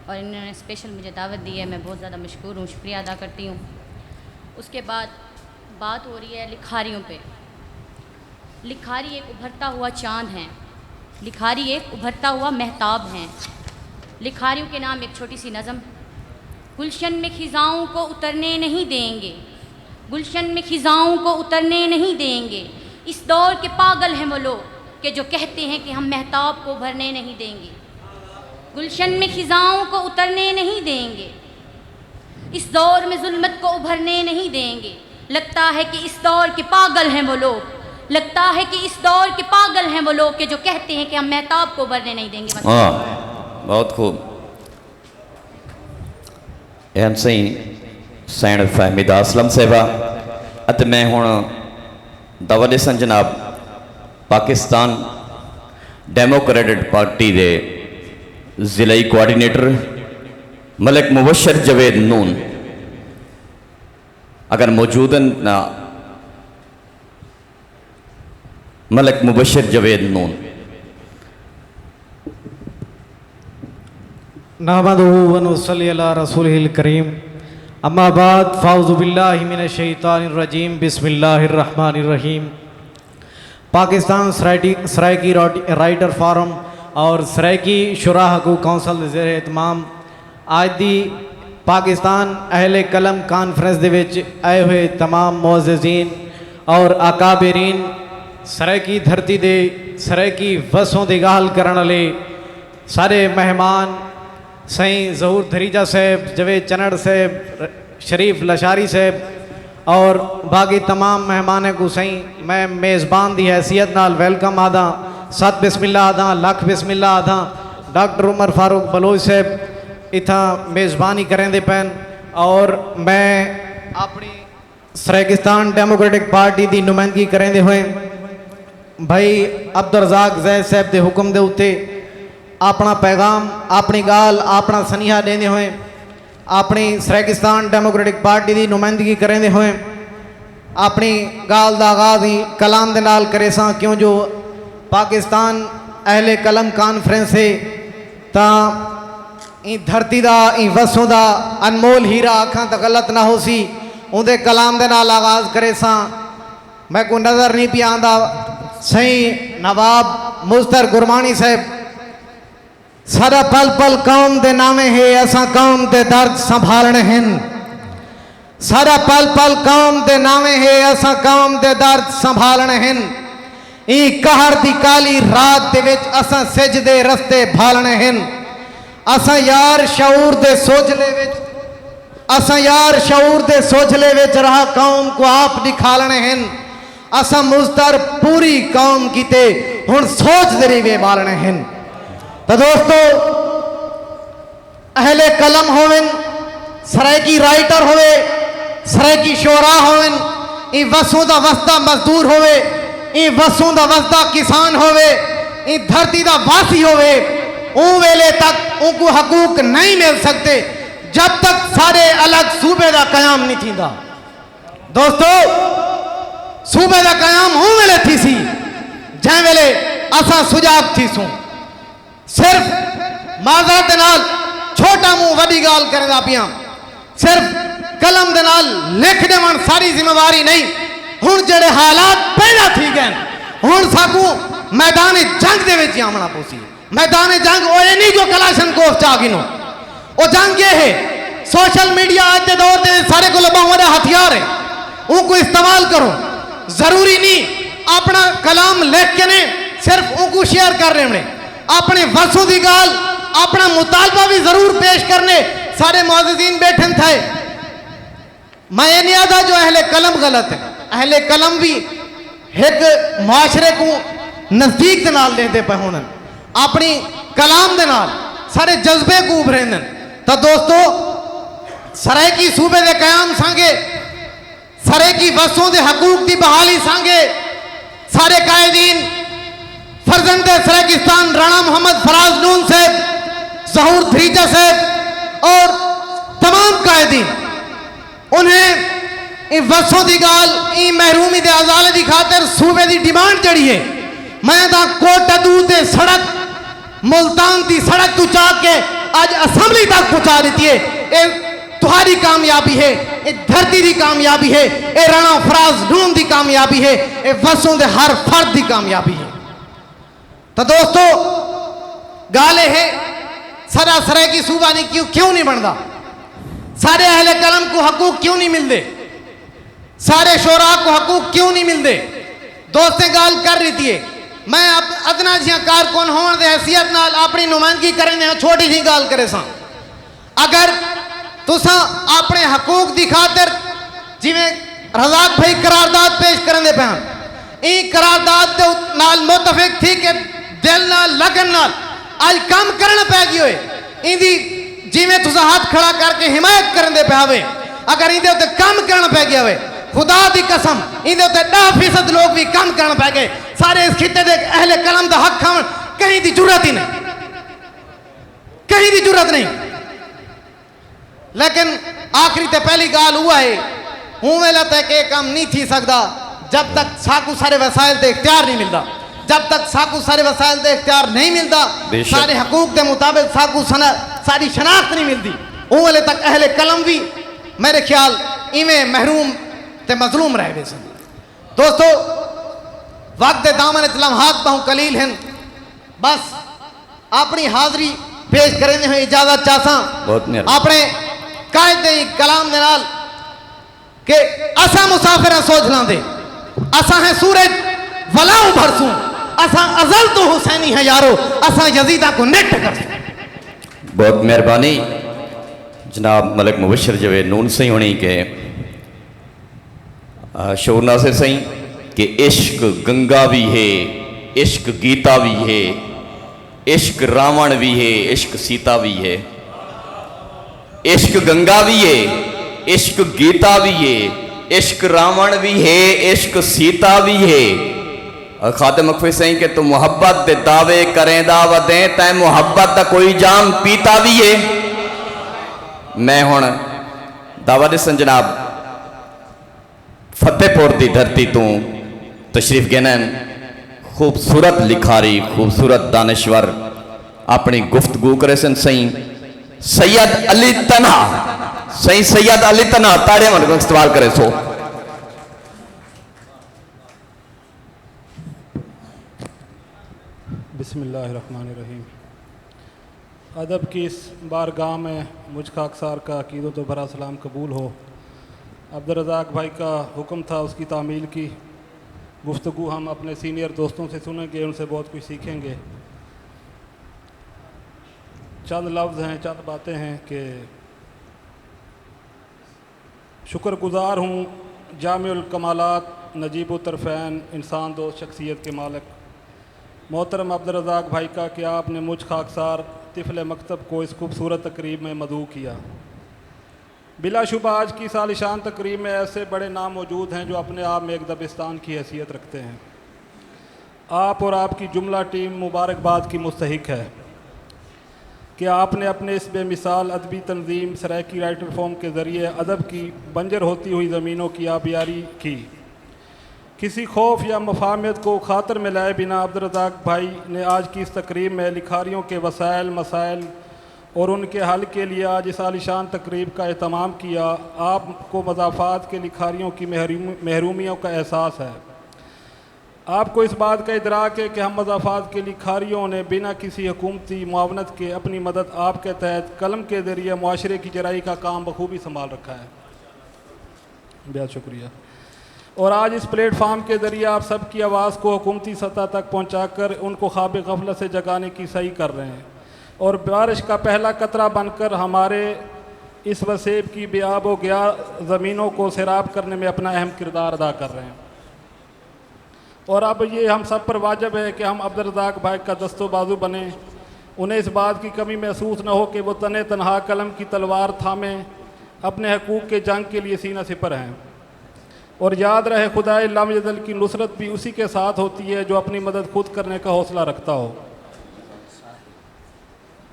اور انہوں نے اسپیشل مجھے دعوت دی ہے، میں بہت زیادہ مشکور ہوں، شکریہ ادا کرتی ہوں۔ اس کے بعد بات ہو رہی ہے لکھاریوں پہ۔ لکھاری ایک ابھرتا ہوا چاند ہیں، لکھاری ایک ابھرتا ہوا مہتاب ہیں۔ لکھاریوں کے نام ایک چھوٹی سی نظم۔ گلشن میں خزاؤں کو اترنے نہیں دیں گے، گلشن میں خزاؤں کو اترنے نہیں دیں گے۔ اس دور کے پاگل ہیں وہ لوگ کہ جو کہتے ہیں کہ ہم مہتاب کو ابھرنے نہیں دیں گے۔ گلشن میں خزاؤں کو اترنے نہیں دیں گے، اس دور میں ظلمت کو ابھرنے نہیں دیں گے۔ لگتا ہے کہ اس دور کے پاگل ہیں وہ لوگ، لگتا ہے کہ اس دور کے پاگل ہیں وہ لوگ کہ جو کہتے ہیں کہ ہم مہتاب کو ابھرنے نہیں دیں گے۔ بس۔ ہاں، بہت خوب۔ اے ہن سئیں سینڑ فہمیدہ اسلم صاحبہ، اتے میں ہݨ دعوت ݙیساں جناب پاکستان ڈیموکریٹک پارٹی دے ضلعی کوآرڈینیٹر ملک مبشر جاوید نون اگر موجود ہن تاں ملک مبشر جاوید نون۔ نحمده ونصلي على رسوله الكريم، اما بعد، فاعوذ بالله من الشيطان الرجيم، بسم الله الرحمن الرحيم۔ پاکستان سرائیکی رائٹر فورم اور سرائیکی شعراء حقوق کونسل دے زیر اہتمام آج دی پاکستان اہل قلم کانفرنس دے وچ آئے ہوئے تمام معززین اور اکابرین، سرائیکی دھرتی دے سرائیکی وسوں دی ڳالھ کرݨ آلے سارے مہمان، سئیں ظہور دھریجہ صاحب، جاوید چنڑ صاحب، شریف لشاری صاحب اور باقی تمام مہمانیں کوں سئیں میں میزبان دی حیثیت نال ویلکم آہداں، ست بسم اللہ آہداں، لکھ بسم اللہ آہداں۔ ڈاکٹر عمر فاروق بلوچ صاحب اتھاں میزبانی کریندے پئن اور میں اپݨی سرائیکستان ڈیموکریٹک پارٹی دی نمائندگی کریندے ہوئیں بھائی عبدالرزاق زید صاحب دے حکم دے اتے اپݨا پیغام، اپݨی ڳالھ، اپݨا سنیہا ݙیندے ہوئیں اپݨی سرائیکستان ڈیموکریٹک پارٹی دی نمائندگی کریندے ہوئیں اپݨی ڳالھ دا آغاز ایں کلام دے نال کریساں، کیوں جو پاکستان اہل قلم کانفرنس ہے تاں ایں دھرتی دا، ایں وسوں دا انمول ہیرا آکھاں تاں غلط نہ ہوسی۔ اوندے کلام دے نال آغاز کریساں۔ میکوں نظر نی پیا آندا، سئیں نواب مضطر گرمانی صاحب۔ ساݙا پل پل قوم دے ناویں ہے، اساں قوم دے درد سنبھالݨے ہن۔ ساݙا پل پل قوم دے ناویں ہے، اساں قوم دے درد سنبھالݨے ہن۔ ایں قہر دی کالی رات دے وچ اساں سجھ دے رستے بھالݨے ہن۔ اساں یار شعور دے سوجھلے وچ اساں یار شعور دے سوجھلے وچ رہ قوم کوں آپ ݙکھالݨے ہن۔ اساں مضطر پوری قوم کیتے ہݨ سوچ دے ݙیوے ٻالݨے ہن۔ تاں دوستو، اہل قلم ہوون، سرائیکی رائٹر ہووے، سرائیکی شعراء ہوون، ایں وسوں دا وسدا مزدور ہووے، ایں وسوں دا وسدا کسان ہووے، ایں دھرتی دا واسی ہووے، اوں ویلے تک اونکوں حقوق نئیں مل سڳدے جب تک ساݙے الڳ صوبے دا قیام نی تھیندا۔ دوستو، صوبے دا قیام اوں ویلے تھیسی جیں ویلے اساں سجاڳ تھیسوں۔ صرف معذرت دے نال چھوٹا موں وݙی ڳالھ کریندا پیاں، صرف قلم دے نال لکھ ݙیوݨ ساݙی ذمہ واری نئیں۔ ہݨ جیڑھے حالات پیدا تھی ڳئن، ہݨ ساکوں میدان جنگ دے وچ ہی آوݨا پوسی۔ میدان جنگ او اے نی جو کلاشن کوف چا گھنو۔ او جنگ اے ہے، سوشل میڈیا اج دے دور دے سارے کولوں ٻہوں وݙا ہتھیار ہے، اونکوں استعمال کرو۔ ضروری نی اپݨا کلام لکھ کے نے صرف اونکوں شیئر کر ݙیوݨے، اپݨے وسوں دی ڳالھ، اپݨا مطالبہ وی ضرور پیش کرݨے۔ سارے معززین ٻیٹھن تھئے۔ میں اے نی آہدا جو اہل قلم غلط ہن، اہل قلم وی ہک معاشرے کوں نزدیک دے نال ݙیہدے پئے ہوندن، اپݨی کلام دے نال ساݙے جذبے کوں ابھریندن۔ تاں دوستو، سرائیکی صوبے دے قیام سانگے، سرائیکی وسوں دے حقوق دی بحالی سانگے، سارے قائدین، فرزند سرائیکستان رانا محمد فراز نون صاحب، ظہور دھریجہ صاحب اور تمام قائدین، انہیں ایں وسوں دی ڳالھ، ایں محرومی دے ازالے دی خاطر صوبے دی ڈیمانڈ جیڑھی ہے، میں تاں کوٹ ادو تے سڑک، ملتان دی سڑک توں چا کے اڄ اسمبلی تک پہنچا ݙتی ہے۔ اے تہاݙی کامیابی ہے، اے دھرتی دی کامیابی ہے، اے رانا فراز نون دی کامیابی ہے، اے وسوں دے ہر فرد دی کامیابی ہے۔ تاں دوستو، ڳالھ اے ہے، ساݙا سرائیکی صوبہ نہیں کیوں، کیوں نہیں بݨدا؟ ساݙے اہل قلم کوں حقوق کیوں نہیں ملدے؟ ساݙے شعراء کوں حقوق کیوں نہیں ملدے؟ دوستیں ڳالھ کر ݙتی ہے۔ میں اپ-، ادنیٰ جیہاں کارکن ہووݨ دی حیثیت نال اپݨی نمائندگی کریندے ہاں، چھوٹی جیہی ڳالھ کریساں۔ اگر تساں اپݨے حقوق دی خاطر، جیویں رزاق بھائی قرارداد پیش کریندے پئے ہن، ایں قرارداد دے ات-، نال متفق تھی کے دل نال، لگن نال اڄ کم کرݨ پئے ڳیوے، ایندی جیویں تساں ہتھ کھڑا کر کے حمایت کریندے پئے ہاوے، اگر ایندے اتے کم کرݨ پئے ڳیا ہوئے، خدا دی قسم، ایندے اتے ݙاہ فیصد لوک وی کم کرݨ پئے ڳئے۔ سارے اس خطے دے اہل قلم دا حق کھاوݨ کہیں دی جرات ہی نہیں، کہیں دی جرات نہیں۔ لیکن آخری تے پہلی ڳالھ اوہا ہے، اوں ویلے تک اے کم نہیں تھی سڳدا جب تک ساکوں سارے وسائل تے اختیار نہیں ملدا۔ جب تک ساکوں سارے وسائل تے اختیار نہیں ملدا، بے شک۔ سارے حقوق دے مطابق ساکوں سنا-، ساݙی شناخت نہیں ملدی، اوں ویلے تک اہل قلم وی میرے خیال ایویں محروم تے مظلوم رہ ویسن۔ دوستو، وقت دے دامن اچ لمحات ٻہوں قلیل ہن، بس اپݨی حاضری پیش کریندے ہوئے اجازت چاہساں۔ بہت مہربانی۔ اپݨے قائد دے کلام دے نال کہ اساں مسافر ہاں سوجھلاں دے، اساں ہیں سورج ولا ابھرسوں، اساں ازل توں حسینی ہیں یارو، اساں یزیداں کوں نٹ کرسوں۔ بہت مہربانی جناب ملک مبشر جاوید نون سئیں ہوݨیں کہ آ، شعور ناصر سئیں کہ عشق گنگا وی ہے، عشق گیتا وی ہے، عشق راوݨ وی ہے، عشق سیتا وی ہے۔ عشق گنگا وی ہے، عشق گیتا وی ہے، عشق راوݨ وی ہے، عشق سیتا وی ہے۔ آ، خادم مکفی سئیں کہ توں محبت دے دعوے کریندا ودیں، تیں محبت دا کوئی جام پیتا وی ہے؟ میں ہݨ دعویٰ ݙیساں جناب۔ فتح پور دی دھرتی توں تشریف گھنن خوبصورت لکھاری، خوبصورت دانشور اپݨی گفتگو کریسن۔ سئیں سید علی تنہا، سئیں سید علی تنہا تاڑیاں نال استقبال کریسو۔ بسم اللہ الرحمن الرحیم۔ ادب کی اس بارگاہ میں مجھ خاکسار کا عقیدت و بھرا سلام قبول ہو۔ عبدالرزاق بھائی کا حکم تھا، اس کی تعمیل کی۔ گفتگو ہم اپنے سینئر دوستوں سے سنیں گے، ان سے بہت کچھ سیکھیں گے۔ چند لفظ ہیں، چند باتیں ہیں کہ شکر گزار ہوں جامع الکمالات، نجیب الطرفین، انسان دوست شخصیت کے مالک محترم عبدالرزاق بھائی کا کہ آپ نے مجھ خاکسار طفل مکتب کو اس خوبصورت تقریب میں مدعو کیا۔ بلا شبہ آج کی اس عالیشان تقریب میں ایسے بڑے نام موجود ہیں جو اپنے آپ میں ایک دبستان کی حیثیت رکھتے ہیں۔ آپ اور آپ کی جملہ ٹیم مبارکباد کی مستحق ہے کہ آپ نے اپنے اس بے مثال ادبی تنظیم سرائیکی رائٹر فورم کے ذریعے ادب کی بنجر ہوتی ہوئی زمینوں کی آبیاری کی۔ کسی خوف یا مفاہمت کو خاطر میں لائے بنا عبدالرزاق بھائی نے آج کی اس تقریب میں لکھاریوں کے وسائل، مسائل اور ان کے حل کے لیے آج اس عالیشان تقریب کا اہتمام کیا۔ آپ کو مضافات کے لکھاریوں کی محروم-، محرومیوں کا احساس ہے۔ آپ کو اس بات کا ادراک ہے کہ ہم مضافات کے لکھاریوں نے بنا کسی حکومتی معاونت کے اپنی مدد آپ کے تحت قلم کے ذریعے معاشرے کی چرائی کا کام بخوبی سنبھال رکھا ہے۔ بہت شکریہ۔ اور آج اس پلیٹ فارم کے ذریعے آپ سب کی آواز کو حکومتی سطح تک پہنچا کر ان کو خواب غفلت سے جگانے کی سعی کر رہے ہیں اور بارش کا پہلا قطرہ بن کر ہمارے اس وسیب کی بے آب و گیا زمینوں کو سیراب کرنے میں اپنا اہم کردار ادا کر رہے ہیں۔ اور اب یہ ہم سب پر واجب ہے کہ ہم عبدالرزاق بھائی کا دست و بازو بنیں، انہیں اس بات کی کمی محسوس نہ ہو کہ وہ تن تنہا قلم کی تلوار تھامے اپنے حقوق کے جنگ کے لیے سینہ سپر ہیں۔ اور یاد رہے، خدائے لم یزل کی نصرت بھی اسی کے ساتھ ہوتی ہے جو اپنی مدد خود کرنے کا حوصلہ رکھتا ہو۔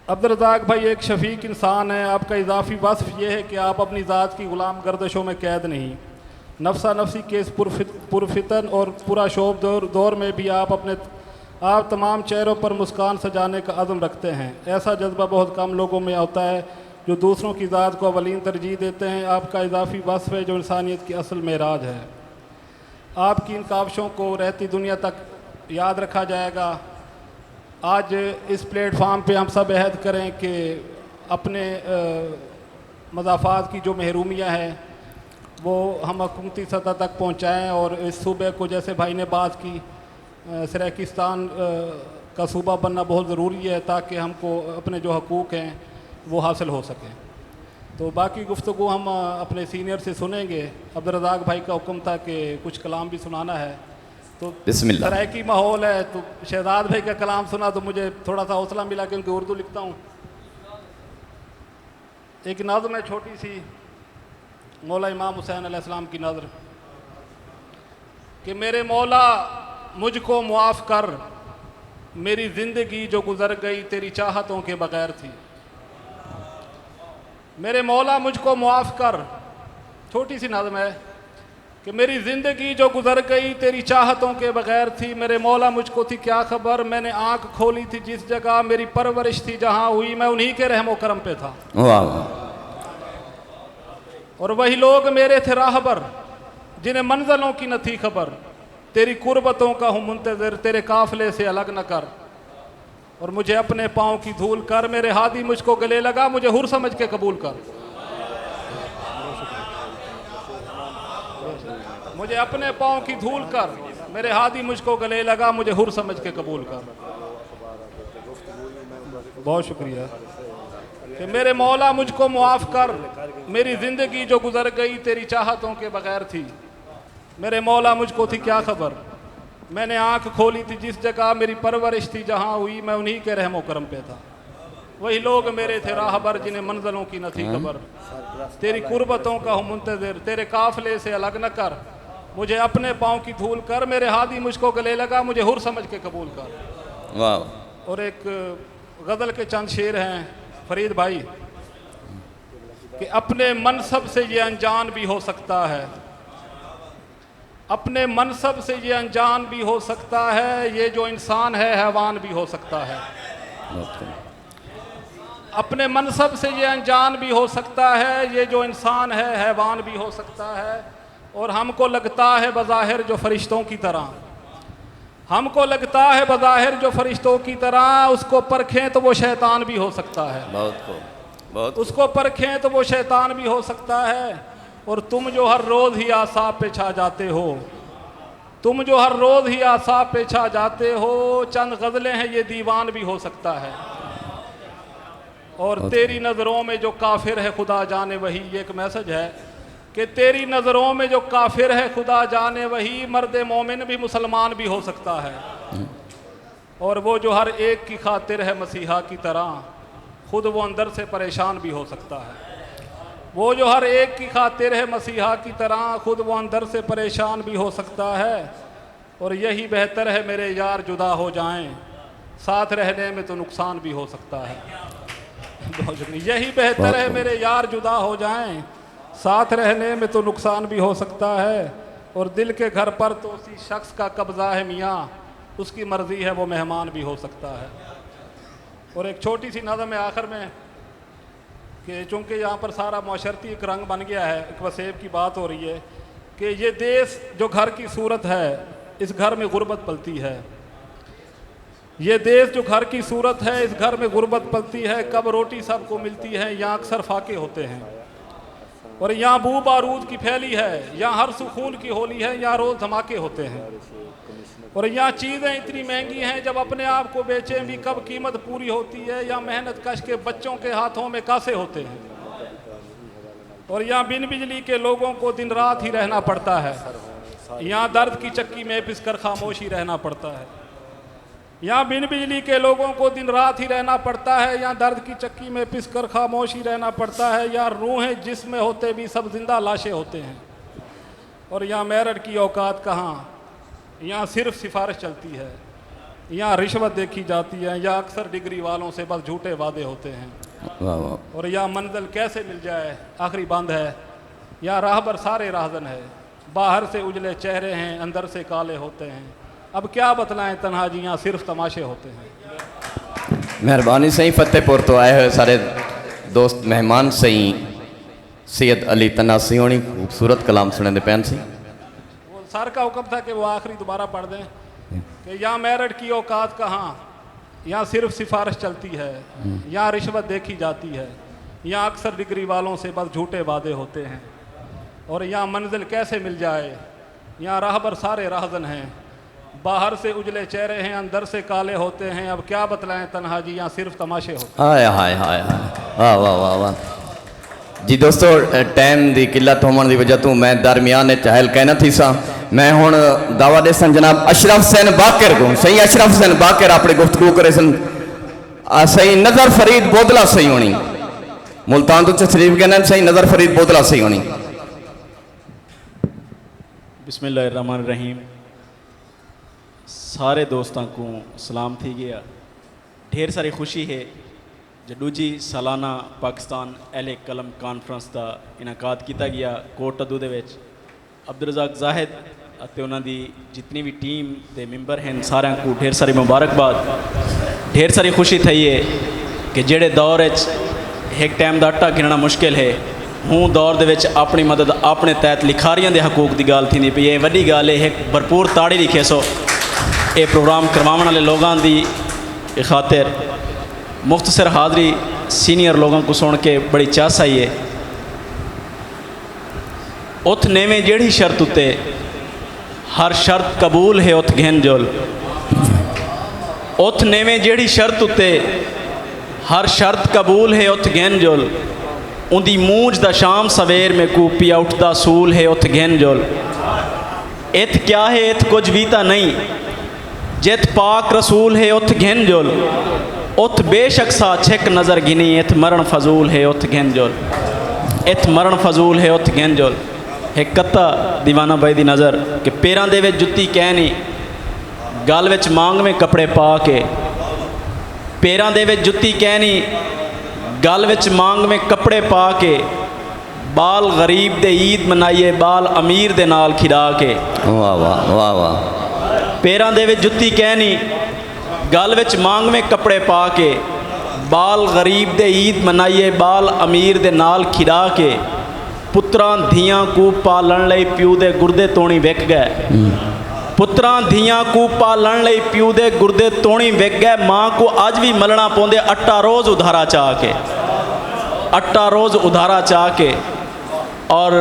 عبدالرزاق بھائی ایک شفیق انسان ہیں۔ آپ کا اضافی وصف یہ ہے کہ آپ اپنی ذات کی غلام گردشوں میں قید نہیں۔ نفسا نفسی کے اس پرفت- پرفتن اور پرآشوب دور دور میں بھی آپ اپنے آپ تمام چہروں پر مسکان سجانے کا عزم رکھتے ہیں۔ ایسا جذبہ بہت کم لوگوں میں ہوتا ہے جو دوسروں کی ذات کو اولین ترجیح دیتے ہیں۔ آپ کا اضافی وصف ہے جو انسانیت کی اصل معراج ہے۔ آپ کی ان کاوشوں کو رہتی دنیا تک یاد رکھا جائے گا۔ آج اس پلیٹ فارم پہ ہم سب عہد کریں کہ اپنے مضافات کی جو محرومیاں ہیں وہ ہم حکومتی سطح تک پہنچائیں اور اس صوبے کو، جیسے بھائی نے بات کی، سرائیکستان کا صوبہ بننا بہت ضروری ہے تاکہ ہم کو اپنے جو حقوق ہیں وہ حاصل ہو سکیں۔ تو باقی گفتگو ہم اپنے سینئر سے سنیں گے۔ عبدالرزاق بھائی کا حکم تھا کہ کچھ کلام بھی سنانا ہے۔ تو بسم اللہ۔ سرائیکی ماحول ہے، تو شہزاد بھائی کا کلام سنا تو مجھے تھوڑا سا حوصلہ ملا، کیونکہ اردو لکھتا ہوں۔ ایک نظم ہے چھوٹی سی، مولا امام حسین علیہ السلام کی نظم، کہ میرے مولا، مجھ کو معاف کر، میری زندگی جو گزر گئی تیری چاہتوں کے بغیر تھی۔ میرے مولا، مجھ کو معاف کر، چھوٹی سی نظم ہے، کہ میری زندگی جو گزر گئی تیری چاہتوں کے بغیر تھی۔ میرے مولا، مجھ کو تھی کیا خبر، میں نے آنکھ کھولی تھی جس جگہ، میری پرورش تھی جہاں ہوئی، میں انہی کے رحم و کرم پہ تھا۔ واہ واہ۔ اور وہی لوگ میرے تھے راہبر، جنہیں منزلوں کی نہ تھی خبر۔ تیری قربتوں کا ہوں منتظر، تیرے قافلے سے الگ نہ کر۔ اور مجھے اپنے پاؤں کی دھول کر، میرے ہادی مجھ کو گلے لگا، مجھے حر سمجھ کے قبول کر۔ مجھے اپنے پاؤں کی دھول کر، میرے ہادی مجھ کو گلے لگا، مجھے حر سمجھ کے قبول کر۔ بہت شکریہ۔ کہ میرے مولا، مجھ کو معاف کر، میری زندگی جو گزر گئی تیری چاہتوں کے بغیر تھی۔ میرے مولا، مجھ کو تھی کیا خبر، میں نے آنکھ کھولی تھی جس جگہ، میری پرورش تھی جہاں ہوئی، میں انہی کے رحم و کرم پہ تھا۔ وہی لوگ میرے تھے راہبر، جنہیں منزلوں کی نہ تھی خبر۔ تیری قربتوں کا ہوں منتظر، تیرے قافلے سے الگ نہ کر، مجھے اپنے پاؤں کی دھول کر، میرے ہادی مجھ کو گلے لگا، مجھے حر سمجھ کے قبول کر۔ واہ۔ اور ایک غزل کے چند شعر ہیں فرید بھائی، کہ اپنے منصب سے یہ انجان بھی ہو سکتا ہے، اپنے منصب سے یہ انجان بھی ہو سکتا ہے، یہ جو انسان ہے حیوان بھی ہو سکتا ہے۔ اپنے منصب سے یہ انجان بھی ہو سکتا ہے، یہ جو انسان ہے حیوان بھی ہو سکتا ہے۔ اور ہم کو لگتا ہے بظاہر جو فرشتوں کی طرح، ہم کو لگتا ہے بظاہر جو فرشتوں کی طرح، اس کو پرکھیں تو وہ شیطان بھی ہو سکتا ہے۔ بہت خوب، بہت اس کو پرکھیں تو وہ شیطان بھی ہو سکتا ہے۔ اور تم جو ہر روز ہی اعصاب پہ چھا جاتے ہو، تم جو ہر روز ہی اعصاب پہ چھا جاتے ہو، چند غزلیں ہیں، یہ دیوان بھی ہو سکتا ہے۔ اور تیری نظروں میں جو کافر ہے خدا جانے وہی، یہ ایک میسج ہے کہ تیری نظروں میں جو کافر ہے خدا جانے وہی، مرد مومن بھی مسلمان بھی ہو سکتا ہے۔ اور وہ جو ہر ایک کی خاطر ہے مسیحا کی طرح، خود وہ اندر سے پریشان بھی ہو سکتا ہے۔ وہ جو ہر ایک کی خاطر ہے مسیحا کی طرح، خود وہ اندر سے پریشان بھی ہو سکتا ہے۔ اور یہی بہتر ہے میرے یار جدا ہو جائیں، ساتھ رہنے میں تو نقصان بھی ہو سکتا ہے۔ بہت شکریہ۔ یہی بہتر ہے میرے یار جدا ہو جائیں، ساتھ رہنے میں تو نقصان بھی ہو سکتا ہے۔ اور دل کے گھر پر تو اسی شخص کا قبضہ ہے میاں، اس کی مرضی ہے وہ مہمان بھی ہو سکتا ہے۔ اور ایک چھوٹی سی نظم ہے آخر میں، کہ چونکہ یہاں پر سارا معاشرتی ایک رنگ بن گیا ہے، ایک وسیب کی بات ہو رہی ہے کہ یہ دیس جو گھر کی صورت ہے، اس گھر میں غربت پلتی ہے۔ یہ دیس جو گھر کی صورت ہے، اس گھر میں غربت پلتی ہے، کب روٹی سب کو ملتی ہے، یہاں اکثر فاقے ہوتے ہیں۔ اور یہاں بو بارود کی پھیلی ہے، یہاں ہر سکون کی ہولی ہے، یہاں روز دھماکے ہوتے ہیں۔ اور یہاں چیزیں اتنی مہنگی ہیں، جب اپنے آپ کو بیچیں بھی کب قیمت پوری ہوتی ہے، یا محنت کش کے بچوں کے ہاتھوں میں کاسے ہوتے ہیں۔ اور یہاں بن بجلی کے لوگوں کو دن رات ہی رہنا پڑتا ہے، یہاں درد کی چکی میں پس کر خاموش ہی رہنا پڑتا ہے۔ یہاں بن بجلی کے لوگوں کو دن رات ہی رہنا پڑتا ہے، یہاں درد کی چکی میں پس کر خاموش ہی رہنا پڑتا ہے، یہاں روحیں جسم میں ہوتے بھی سب زندہ لاشیں ہوتے ہیں۔ اور یہاں میرٹ کی اوقات کہاں؟ یہاں صرف سفارش چلتی ہے، یہاں رشوت دیکھی جاتی ہے، یہاں اکثر ڈگری والوں سے بس جھوٹے وعدے ہوتے ہیں۔ واہ واہ۔ اور یہاں منزل کیسے مل جائے، آخری بند ہے۔ یہاں راہبر سارے راہزن ہے، باہر سے اجلے چہرے ہیں، اندر سے کالے ہوتے ہیں۔ اب کیا بتلائیں تنہا جی، یہاں صرف تماشے ہوتے ہیں۔ مہربانی سئیں، فتح پور توں آئے ہوئے سارے دوست مہمان سئیں سید علی تناسیوݨی خوبصورت کلام سݨیندے پئن سئیں۔ وہ سر کا حکم تھا کہ وہ آخری دوبارہ پڑھ دیں کہ یہاں میرٹ کی اوقات کہاں؟ یہاں صرف سفارش چلتی ہے، یہاں رشوت دیکھی جاتی ہے، یہاں اکثر ڈگری والوں سے بس جھوٹے وعدے ہوتے ہیں۔ اور یہاں منزل کیسے مل جائے؟ یہاں راہبر سارے راہزن ہیں، باہر سے اجلے چہرے ہیں، اندر سے کالے ہوتے ہیں۔ اب کیا بتلائیں تنہا جی، یہاں صرف تماشے ہوتے ہیں۔ ہائے ہائے ہائے ہائے۔ واہ واہ واہ واہ۔ جی دوستو، ٹائم دی قلت ہووݨ دی وجہ توں میں درمیان وچ حائل کائنا تھیساں۔ میں ہݨ دعویٰ ݙیساں جناب اشرف حسین باقر کوں۔ سئیں اشرف حسین باقر اپݨی گفتگو کریسن۔ آ، سئیں نظر فرید بودلا سئیں ہوݨی۔ ملتان توں تشریف گھنن سئیں نظر فرید بودلا سئیں ہوݨی۔ بسم اللہ الرحمن الرحیم۔ سارے دوستاں کوں سلام تھی ڳیا۔ ڈھیر ساری خوشی ہے جو ݙوجھی سالانہ پاکستان اہل قلم کانفرنس دا انعقاد کیتا ڳیا کوٹ ٹدو دے وچ۔ عبدالرزاق زاہد اتے انہاں دی جتنی وی ٹیم دے ممبر ہن، ساریاں کوں ڈھیر ساری مبارکباد۔ ڈھیر ساری خوشی تھئی ہے کہ جیڑھے دور اچ ہک ٹائم دا اٹا گھنݨا مشکل ہے، ہوں دور دے وچ اپݨی مدد اپݨے تحت لکھاریاں دے حقوق دی ڳالھ تھیندی پئی ہے۔ اے وݙی ڳالھ ہے، ہک بھرپور تاڑی ݙکھیسو اے پروگرام کرواوݨ آلے لوگاں دی خاطر۔ مختصر حاضری سینئر لوگاں کوں سݨ کے بڑی چس آئی ہے۔ اتھ نیویں جیڑھی شرط اتے ہر شرط قبول ہے اتھ گھن جل۔ اتھ نیویں جیڑھی شرط اتے ہر شرط قبول ہے اتھ گھن جل۔ اوندی مونجھ دا شام سویر میکوں پیا اٹھدا سول ہے اتھ گھن جل۔ اتھ کیا ہے، اتھ کجھ وی تاں نئیں۔ جتھ پاک رسول ہے اتھ گھن جل۔ اتھ بے شک سا چھک نظر گھنی، اتھ مرݨ فضول ہے اتھ گھن جل۔ اتھ مرݨ فضول ہے اتھ گھن جل۔ ہک قطعہ دیوانہ بھائی دی نظر کہ پیراں دے وچ جتی کینی، ڳل وچ مانگویں کپڑے پا کے۔ پیراں دے وچ جتی کینی، ڳل وچ مانگویں کپڑے پا کے۔ ٻال غریب دے عید منائیے، ٻال امیر دے نال کھݙا کے۔ واہ واہ واہ واہ۔ پیراں دے وچ جتی کینی، ڳل وچ مانگویں کپڑے پا کے۔ ٻال غریب دے عید منائیے، ٻال امیر دے نال کھݙا کے۔ پتراں دھیاں کوں پالݨ لئی پیو دے گردے توݨی وک ڳئے۔ پتراں دھیاں کوں پالݨ لئی پیو دے گردے توݨی وک ڳئے۔ ماں کوں اڄ وی ملݨا پوندے اٹا روز ادھارا چا کے۔ اٹا روز ادھارا چا کے۔ اور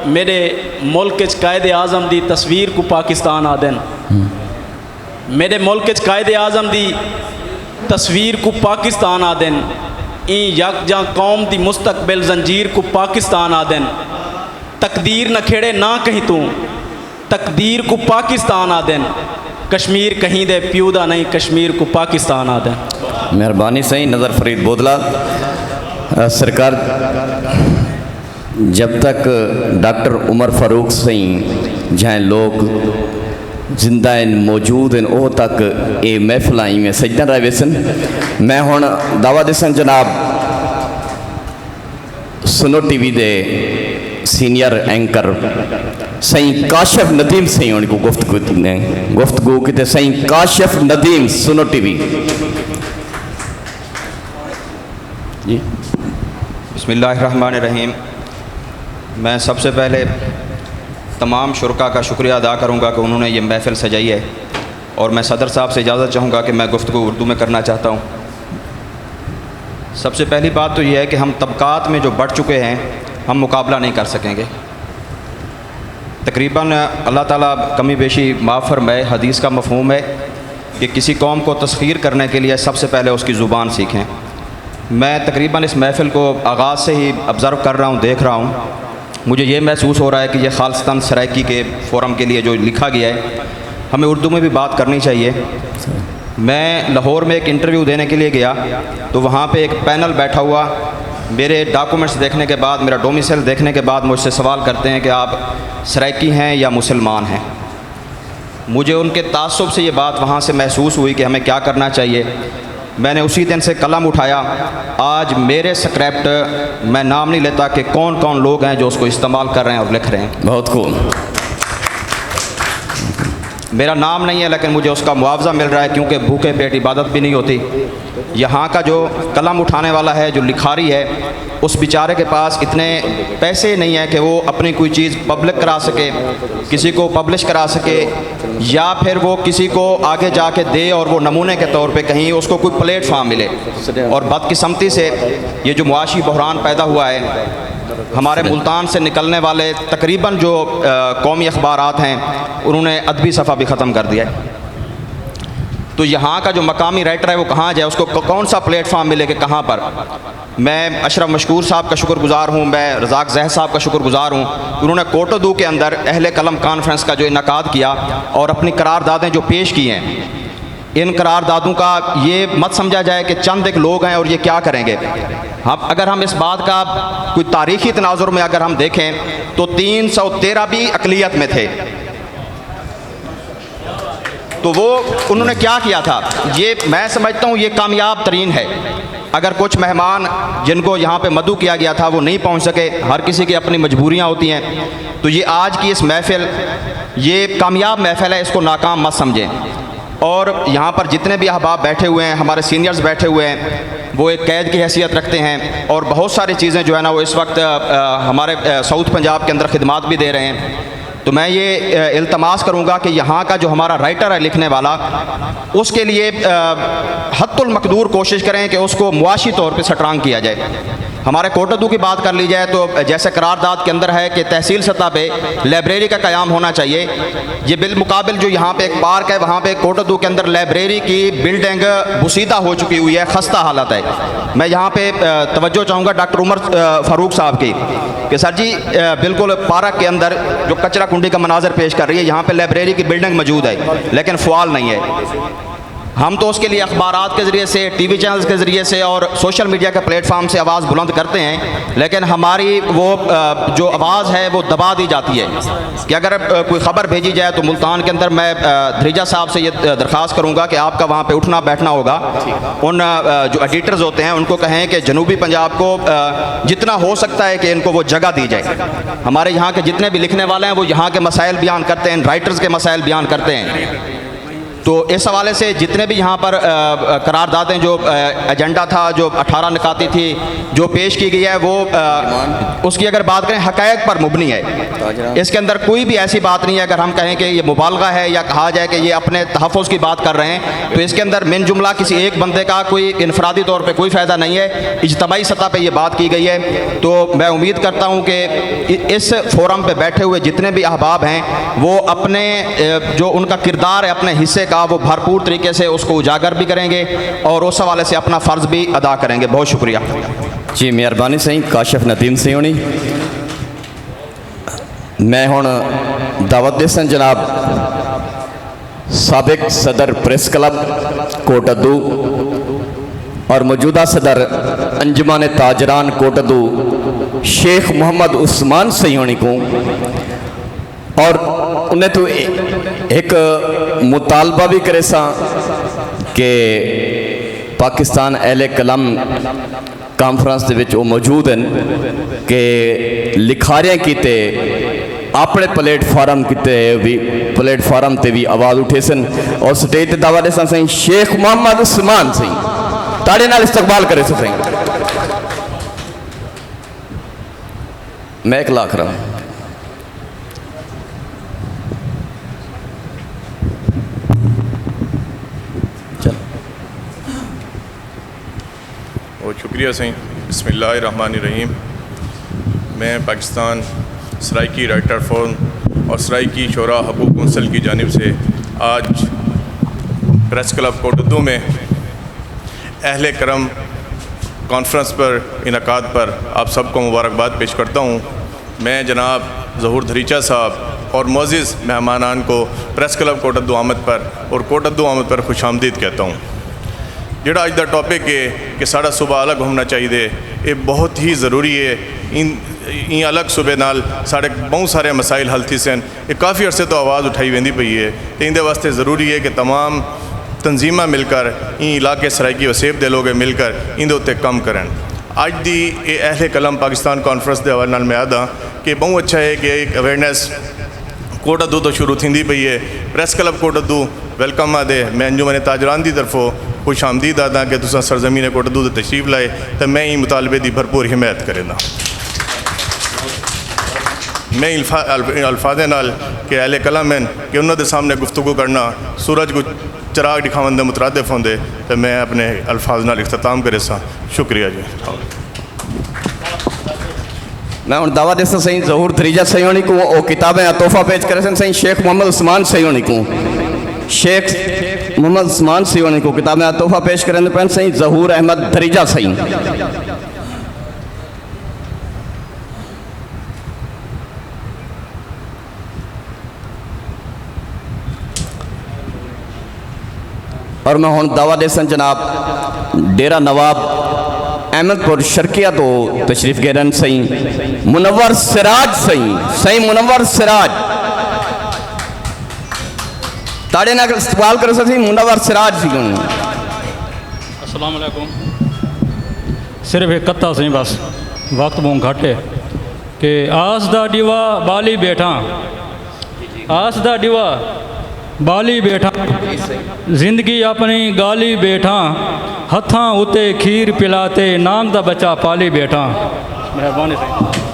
میݙے ملک اچ قائد اعظم دی تصویر کوں پاکستان آہدن۔ میݙے ملک اچ قائد اعظم دی تصویر کوں پاکستان آہدن۔ ایں یکجاں قوم دی مستقبل زنجیر کوں پاکستان آہدن۔ تقدیر نہ کھیڑے نہ کہیں توں، تقدیر کوں پاکستان آہدن۔ کشمیر کہیں دے پیو دا نئیں، کشمیر کوں پاکستان آہدن۔ مہربانی سئیں نظر فرید بودلا۔ آ، سرکار، جب تک ڈاکٹر عمر فاروق سئیں جھائیں لوک زندہ ہن، موجود ہن، اوہ تک اے محفلاں ایویں سجدن رہ ویسن۔ میں ہݨ دعویٰ ݙیساں جناب سنو ٹی وی دے سینئر اینکر سئیں کاشف ندیم سئیں ہوݨ کوں گفتگو نے گفتگو کیتے۔ سئیں کاشف ندیم، سنو ٹی وی۔ جی۔ بسم اللہ الرحمن الرحیم۔ میں سب سے پہلے تمام شرکاء کا شکریہ ادا کروں گا کہ انہوں نے یہ محفل سجائی ہے، اور میں صدر صاحب سے اجازت چاہوں گا کہ میں گفتگو اردو میں کرنا چاہتا ہوں۔ سب سے پہلی بات تو یہ ہے کہ ہم طبقات میں جو بٹ چکے ہیں، ہم مقابلہ نہیں کر سکیں گے۔ تقریباً اللہ تعالیٰ کمی بیشی معاف فرمائے۔ حدیث کا مفہوم ہے کہ کسی قوم کو تسخیر کرنے کے لیے سب سے پہلے اس کی زبان سیکھیں۔ میں تقریباً اس محفل کو آغاز سے ہی آبزرو کر رہا ہوں، دیکھ رہا ہوں۔ مجھے یہ محسوس ہو رہا ہے کہ یہ خالصتاً سرائیکی کے فورم کے لیے جو لکھا گیا ہے، ہمیں اردو میں بھی بات کرنی چاہیے۔ میں لاہور میں ایک انٹرویو دینے کے لیے گیا، تو وہاں پہ ایک پینل بیٹھا ہوا، میرے ڈاکومنٹس دیکھنے کے بعد، میرا ڈومیسائل دیکھنے کے بعد مجھ سے سوال کرتے ہیں کہ آپ سرائیکی ہیں یا مسلمان ہیں؟ مجھے ان کے تعصب سے یہ بات وہاں سے محسوس ہوئی کہ ہمیں کیا کرنا چاہیے۔ میں نے اسی دن سے قلم اٹھایا۔ آج میرے سکرپٹ، میں نام نہیں لیتا کہ کون کون لوگ ہیں جو اس کو استعمال کر رہے ہیں اور لکھ رہے ہیں۔ بہت خوب۔ میرا نام نہیں ہے، لیکن مجھے اس کا معاوضہ مل رہا ہے، کیونکہ بھوکے پیٹ عبادت بھی نہیں ہوتی۔ یہاں کا جو قلم اٹھانے والا ہے، جو لکھاری ہے، اس بیچارے کے پاس اتنے پیسے نہیں ہیں کہ وہ اپنی کوئی چیز پبلک کرا سکے، کسی کو پبلش کرا سکے، یا پھر وہ کسی کو آگے جا کے دے اور وہ نمونے کے طور پہ کہیں اس کو کوئی پلیٹ فارم ملے۔ اور بدقسمتی سے یہ جو معاشی بحران پیدا ہوا ہے، ہمارے ملتان سے نکلنے والے تقریباً جو، آ، قومی اخبارات ہیں، انہوں نے ادبی صفحہ بھی ختم کر دیا ہے۔ تو یہاں کا جو مقامی رائٹر ہے، وہ کہاں جائے؟ اس کو ک-، کون سا پلیٹ فارم ملے کہ کہاں پر؟ میں اشرف مشکور صاحب کا شکر گزار ہوں، میں رزاق زہ صاحب کا شکر گزار ہوں، انہوں نے کوٹودو کے اندر اہل قلم کانفرنس کا جو انعقاد کیا اور اپنی قراردادیں جو پیش کی ہیں، ان قراردادوں کا یہ مت سمجھا جائے کہ چند ایک لوگ ہیں اور یہ کیا کریں گے۔ ہم، اگر ہم اس بات کا کوئی تاریخی تناظر میں اگر ہم دیکھیں تو تین سو تیرہ بھی اقلیت میں تھے۔ تو وہ، انہوں نے کیا کیا تھا؟ یہ میں سمجھتا ہوں یہ کامیاب ترین ہے۔ اگر کچھ مہمان جن کو یہاں پہ مدعو کیا گیا تھا، وہ نہیں پہنچ سکے، ہر کسی کی اپنی مجبوریاں ہوتی ہیں، تو یہ آج کی اس محفل، یہ کامیاب محفل ہے، اس کو ناکام مت سمجھیں۔ اور یہاں پر جتنے بھی احباب بیٹھے ہوئے ہیں، ہمارے سینئرز بیٹھے ہوئے ہیں، وہ ایک قید کی حیثیت رکھتے ہیں، اور بہت ساری چیزیں جو ہے نا، وہ اس وقت، آ، ہمارے، آ، ساؤتھ پنجاب کے اندر خدمات بھی دے رہے ہیں۔ تو میں یہ، آ، التماس کروں گا کہ یہاں کا جو ہمارا رائٹر ہے، لکھنے والا، اس کے لیے، آ، حتی المقدور کوشش کریں کہ اس کو معاشی طور پہ سٹرانگ کیا جائے۔ ہمارے کوٹودو کی بات کر لی جائے تو جیسے قرارداد کے اندر ہے کہ تحصیل سطح پہ لائبریری کا قیام ہونا چاہیے۔ یہ بالمقابل جو یہاں پہ ایک پارک ہے، وہاں پہ کوٹودو کے اندر لائبریری کی بلڈنگ بوسیدہ ہو چکی ہوئی ہے، خستہ حالت ہے۔ میں یہاں پہ، آ، توجہ چاہوں گا ڈاکٹر عمر، آ، فاروق صاحب کی کہ سر جی، آ، بالکل پارک کے اندر جو کچرا کنڈی کا مناظر پیش کر رہی ہے، یہاں پہ لائبریری کی بلڈنگ موجود ہے لیکن فعال نہیں ہے۔ ہم تو اس کے لیے اخبارات کے ذریعے سے، ٹی وی چینلز کے ذریعے سے اور سوشل میڈیا کے پلیٹ فارم سے آواز بلند کرتے ہیں، لیکن ہماری وہ، آ، جو آواز ہے وہ دبا دی جاتی ہے کہ اگر، آ، کوئی خبر بھیجی جائے تو ملتان کے اندر میں، آ، دھریجہ صاحب سے یہ، آ، درخواست کروں گا کہ آپ کا وہاں پہ اٹھنا بیٹھنا ہوگا۔ ان، آ، جو ایڈیٹرز ہوتے ہیں ان کو کہیں کہ جنوبی پنجاب کو، آ، جتنا ہو سکتا ہے کہ ان کو وہ جگہ دی جائے۔ ہمارے یہاں کے جتنے بھی لکھنے والے ہیں وہ یہاں کے مسائل بیان کرتے ہیں، رائٹرز کے مسائل بیان کرتے ہیں۔ تو اس حوالے سے جتنے بھی یہاں پر، آ، آ، قراردادیں جو، آ، ایجنڈا تھا، جو اٹھارہ نکاتی تھی، جو پیش کی گئی ہے، وہ، آ، اس کی اگر بات کریں، حقائق پر مبنی ہے۔ اس کے اندر کوئی بھی ایسی بات نہیں ہے، اگر ہم کہیں کہ یہ مبالغہ ہے یا کہا جائے کہ یہ اپنے تحفظ کی بات کر رہے ہیں، تو اس کے اندر من جملہ کسی ایک بندے کا کوئی انفرادی طور پہ کوئی فائدہ نہیں ہے، اجتماعی سطح پہ یہ بات کی گئی ہے۔ تو میں امید کرتا ہوں کہ اس فورم پہ بیٹھے ہوئے جتنے بھی احباب ہیں، وہ اپنے، اے، جو ان کا کردار ہے، اپنے حصے کا، وہ بھرپور طریقے سے اس کو اجاگر بھی کریں گے اور اس حوالے سے اپنا فرض بھی ادا کریں گے۔ بہت شکریہ۔ جی، مہربانی سئیں، کاشف ندیم سئیں ہونی۔ میں ہن دعوت ݙیساں جناب سابق صدر پریس کلب کوٹدو اور موجودہ صدر انجمن تاجران کوٹدو شیخ محمد عثمان سئیں ہونی کوں، اور انہیں تو ہک مطالبہ بھی کریساں کہ پاکستان اہل قلم کانفرنس دے وچ او موجود ہن کہ لکھاریاں کیتے اپݨے پلیٹ فارم کیتے وی، پلیٹ فارم تے وی آواز اٹھیسن اور سٹیج تے دعوت ݙیسن سئیں شیخ محمد عثمان سئیں۔ تاڑے نال استقبال کریسن سئیں۔ میک لا کراں۔ چل۔ بہت شکریہ سئیں۔ بسم اللہ الرحمن الرحیم۔ میں پاکستان سرائیکی رائٹر فورم اور سرائیکی شعراء حقوق کونسل کی جانب سے آج پریس کلب کوٹدو میں اہل کرم کانفرنس پر انعقاد پر آپ سب کو مبارکباد پیش کرتا ہوں۔ میں جناب ظہور دھریچہ صاحب اور معزز مہمانان کو پریس کلب کوٹدو آمد پر اور کوٹدو آمد پر خوش آمدید کہتا ہوں۔ جیڑھا اڄ دا ٹاپک ہے کہ ساݙا صوبہ الڳ ہووݨا چاہیدے، اے بہت ہی ضروری ہے۔ ایں ایں الڳ صوبے نال ساݙے ٻہوں سارے مسائل حل تھیسن۔ اے کافی عرصے توں آواز اٹھائی ویندی پئی ہے تے ایندے واسطے ضروری ہے کہ تمام تنظیماں مل کر، ایں علاقے سرائیکی وسیب دے لوگ مل کر ایندے اتے کم کرن۔ اڄ دی اے اہل قلم پاکستان کانفرنس دے حوالے نال میں آہداں کہ ٻہوں اچھا ہے کہ ایک اویئرنیس کوٹ ادو توں شروع تھیندی پئی ہے۔ پریس کلب کوٹ ادو ویلکم آہدے۔ میں انجمن تاجران دی طرفوں خوش آمدید آہداں کہ تساں سرزمین کوٹ ادو تے تشریف لائے تے میں ایں مطالبے دی بھرپور حمایت کرینداں۔ میں الفا الف الفاظیں نال کہ اہل قلم ہن کہ انہاں دے سامنے گفتگو کرݨا سورج کوں چراغ ݙکھاوݨ دے مترادف ہوندے تے میں اپݨے الفاظ نال اختتام کریساں۔ شکریہ جی۔ میں ہݨ دعوت ݙیساں سئیں ظہور دھریجہ سئیں ہوݨیں کوں، او کتابیں دا تحفہ پیش کریسن سئیں شیخ محمد عثمان سئیں ہوݨیں کوں۔ شیخ محمد عثمان سئیں ہوݨیں کوں کتابیں دا تحفہ پیش کریندے پئن سئیں ظہور احمد دھریجہ سئیں۔ اور میں ہݨ دعوت ݙیساں جناب ڈیرہ نواب احمد پور شرقیہ توں تشریف گھنن سئیں منور سراج سئیں، سئیں منور سراج۔ تاڑے نال استقبال کریساں سئیں منور سراج سئیں کوں۔ السلام علیکم۔ صرف ہک قطعہ سئیں بس، وقت ٻہوں گھٹ ہے۔ کہ آس دا ݙیوا ٻالی ٻیٹھاں، آس دا ݙیوا ٻالی ٻیٹھاں، زندگی اپݨی ڳالی ٻیٹھاں، ہتھاں اتے کھیر پلا تے نانگ دا ٻچہ پالی ٻیٹھاں۔ مہربانی سئیں۔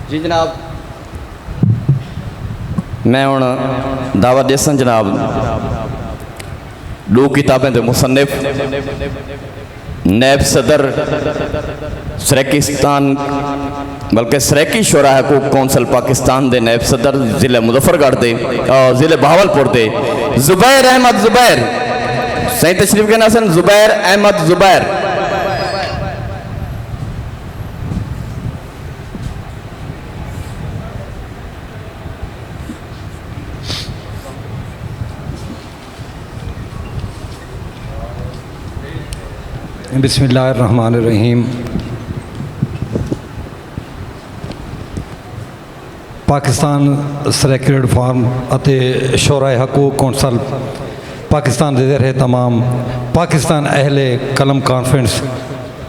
جی جناب، میں ہݨ دعوت ݙیساں جناب ݙو کتابیں دے مصنف، نائب صدر سرائیکستان بلکہ سرائیکی شعراء حقوق کونسل پاکستان دے نائب صدر ضلع مظفر گڑھ دے، آ، ضلع بہاولپور دے زبیر احمد زبیر۔ سئیں تشریف گھن آسن زبیر احمد زبیر۔ بسم اللہ الرحمن الرحیم۔ پاکستان سرائیکی ریڈ فورم اتے شعراء حقوق کونسل پاکستان دے زیر اہتمام پاکستان اہل قلم کانفرنس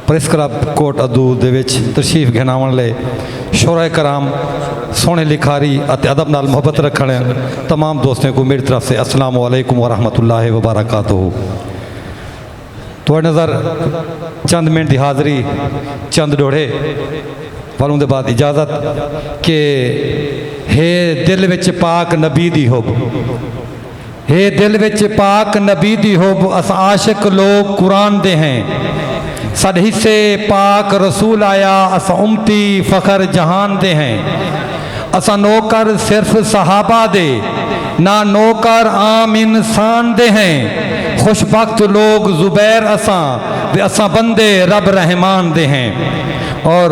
پریس کلب کوٹ ادو دے وچ تشریف گھن آوݨ لے شعراء کرام سوہݨے لکھاری اتے ادب نال محبت رکھݨ تمام دوستیں کوں میݙی طرف سے السلام علیکم ورحمۃ اللہ وبرکاتہ۔ تہاݙے نظر چند منٹ دی حاضری، چند ݙوہڑے، ول اوندے بعد اجازت کہ ہے دل وچ پاک نبی دی حب۔ ہے دل وچ پاک نبی دی حب، اساں عاشق لوک قرآن دے ہیں۔ ساݙے حصے پاک رسول آیا، اساں امتی فخر جہان دے ہیں۔ اساں نوکر صرف صحابہ دے، نہ نوکر عام انسان دے ہیں۔ خوش بخت لوک زبیر اساں، تے اساں بندے رب رحمان دے ہیں۔ اور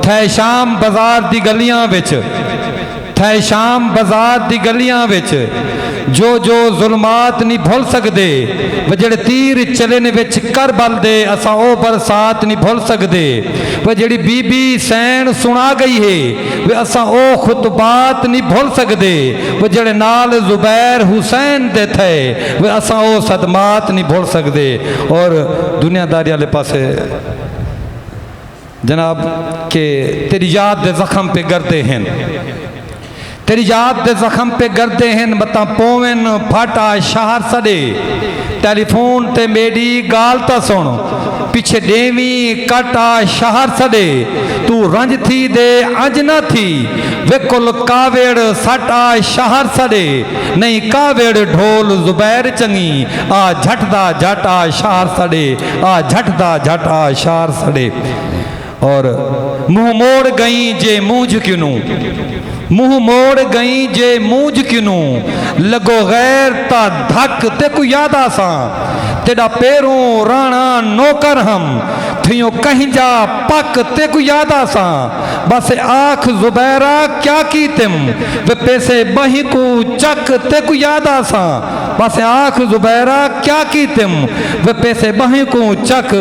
تھئے شام بازار دی ڳلیاں وچ، تھئے شام بازار دی ڳلیاں وچ جو جو ظلمات نی بھل سڳدے، وے جیڑھے تیر چلن وچ کربل دے اساں او برسات نی بھل سڳدے، وے جیڑھی بی بی سین سݨا ڳئی ہے وے اساں او خطبات نی بھل سڳدے، وے جیڑھے نال زبیر حسین دے تھئے وے اساں او صدمات نی بھل سڳدے۔ اور دنیا داری آلے پاسے جناب کہ تیݙی یاد دے زخم پئے گردے ہن، تیݙی یاد دے زخم پئے گردے ہن، متاں پوون پھٹ آ شہر سݙے، ٹیلی فون تے میݙی ڳالھ تاں سݨ، پچھے ݙیویں کٹ آ شہر سݙے، توں رنج تھی دے انج نہ تھی، وے کل کاوڑ سٹ آ شہر سݙے، نئیں کاوڑ ڈھول زبیر چنڳی، آ جھٹ دا جھٹ آ شہر سݙے، آ جھٹ دا جھٹ آ شہر سݙے۔ اور منہ موڑ گئیں جے مونجھ کنوں، منہ موڑ گئیں جے مونجھ کنوں، لڳو غیر تاں دھک تیکوں یاد آساں، تیݙا پیروں راݨا نوکر ہم، تھیوں کہیں جا پک تیکوں یاد آساں۔ بس آکھ زبیرا کیا کیتم، وے پیسے ٻہیں کوں چک تیکوں یاد آساں۔ بس آکھ زبیرا کیا کیتم، وے پیسے ٻہیں کوں چک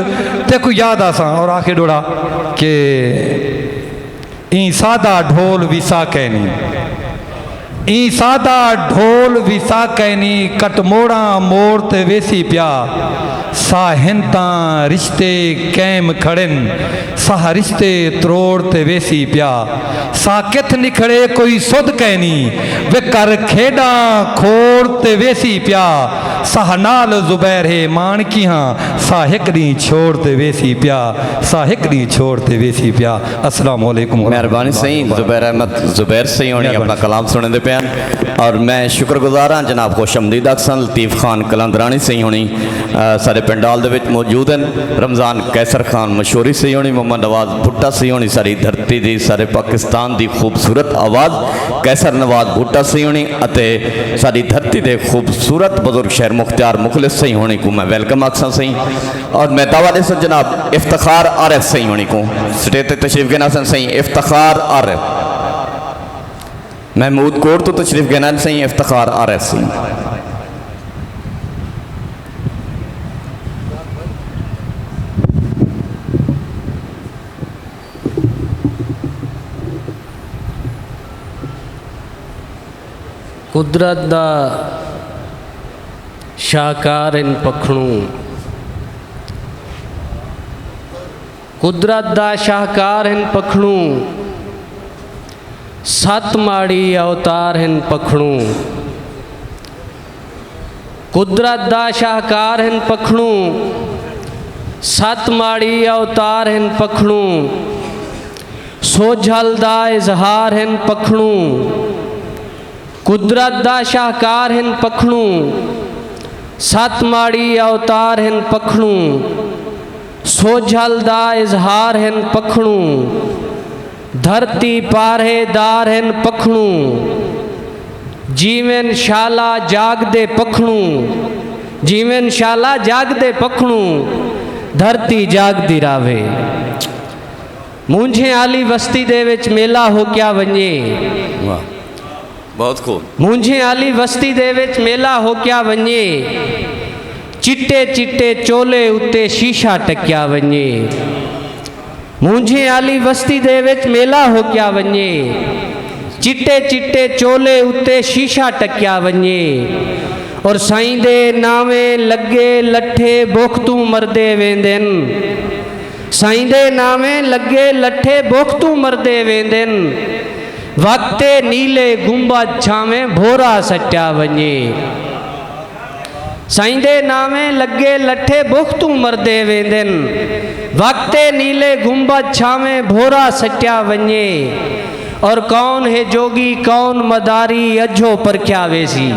تیکوں یاد آساں۔ اور آخری ݙوہڑا کہ ایں سادہ ڈھول وسا کینی، ایں سادہ ڈھول وسا کینی، کٹ موڑاں موڑ تے ویسی پیا۔ ساہ ہن تاں رشتے قائم کھڑن، ساہ رشتے تروڑ تے ویسی پیا۔ ساہ کتھ نکھڑے کوئی سدھ کینی، وے کر کھیݙاں کھوڑ تے ویسی پیا۔ ساہ نال زبیر ہے ماݨکیاں، ساہ ہک ݙینہہ چھوڑ تے ویسی پیا۔ ساہ ہک ݙینہہ چھوڑ تے ویسی پیا۔ السلام علیکم ورحمۃ اللہ وبرکاتہ۔ مہربانی سئیں، زبیر احمد زبیر سئیں ہوݨی اپݨا کلام سݨیندے پئے ہن، اور میں شکر گزار ہاں جناب خوش آمدید آکھساں لطیف خان قلندرانی سئیں ہوݨی، آ، سارے پنڈال دے وچ موجود ہن۔ رمضان قیصر خان مشہوری سئیں ہوݨی، محمد نواز بھٹہ سئیں ہوݨی، ساری دھرتی دی، سارے پاکستان دی خوبصورت آواز قیصر نواز بھٹہ سئیں ہوݨی اتے ساری دھرتی دے خوبصورت بزرگ شہر مختیار مخلص سئیں ہوݨی کوں میں ویلکم آکھساں سئیں۔ اور میں دعویٰ ݙیساں جناب افتخار عارف سئیں ہوݨی کوں، سٹیج تے تشریف گھن آسن سئیں افتخار عارف۔ محمود کوٹ تو تشریف گھن آسن سئیں افتخار عارف سئیں۔ قدرت دا شاہکار ہن پکھڑوں، قدرت دا شاہکار ہن پکھڑوں، ست ماڑی اوتار ہن پکھڑوں۔ قدرت دا شاہکار ہن پکھڑوں، ست ماڑی اوتار ہن پکھڑوں، سوجھل دا اظہار ہن پکھڑوں۔ قدرت دا شاہکار ہن پکھڑوں، ست ماڑی اوتار ہن پکھڑوں، سوجھل دا اظہار ہن پکھڑوں، دھرتی پارھے دار ہن پکھڑوں، جیون شالا جاڳدے پکھڑوں، جیون شالا جاڳدے پکھڑوں، دھرتی جاڳدی راہوے۔ مونجھیں آلی وستی دے وچ میلہ ہو کیا ونڄے۔ واہ، بہت خوب۔ مونجھیں آلی وستی دے وچ میلہ ہو کیا ونڄے، چٹے چٹے چولے اتے شیشہ ٹکیا ونڄے۔ مونجھیں آلی وستی دے وچ میلہ ہو کیا ونڄے، چٹے چٹے چولے اتے شیشہ ٹکیا ونڄے۔ اور سائیں دے ناویں لڳے لٹھے بکھ توں مردے ویندن۔ سائیں دے ناویں لڳے لٹھے بکھ توں مردے ویندن۔ وقت تے نیلے گنبد چھاویں بھورا سٹیا ونڄے۔ سائیں دے ناویں لڳے لٹھے بکھ توں مردے ویندن۔ وقت تے نیلے گنبد چھاویں بھورا سٹیا ونڄے۔ اور کون ہے جوڳی کون مداری اجھو پرکھیا ویسی۔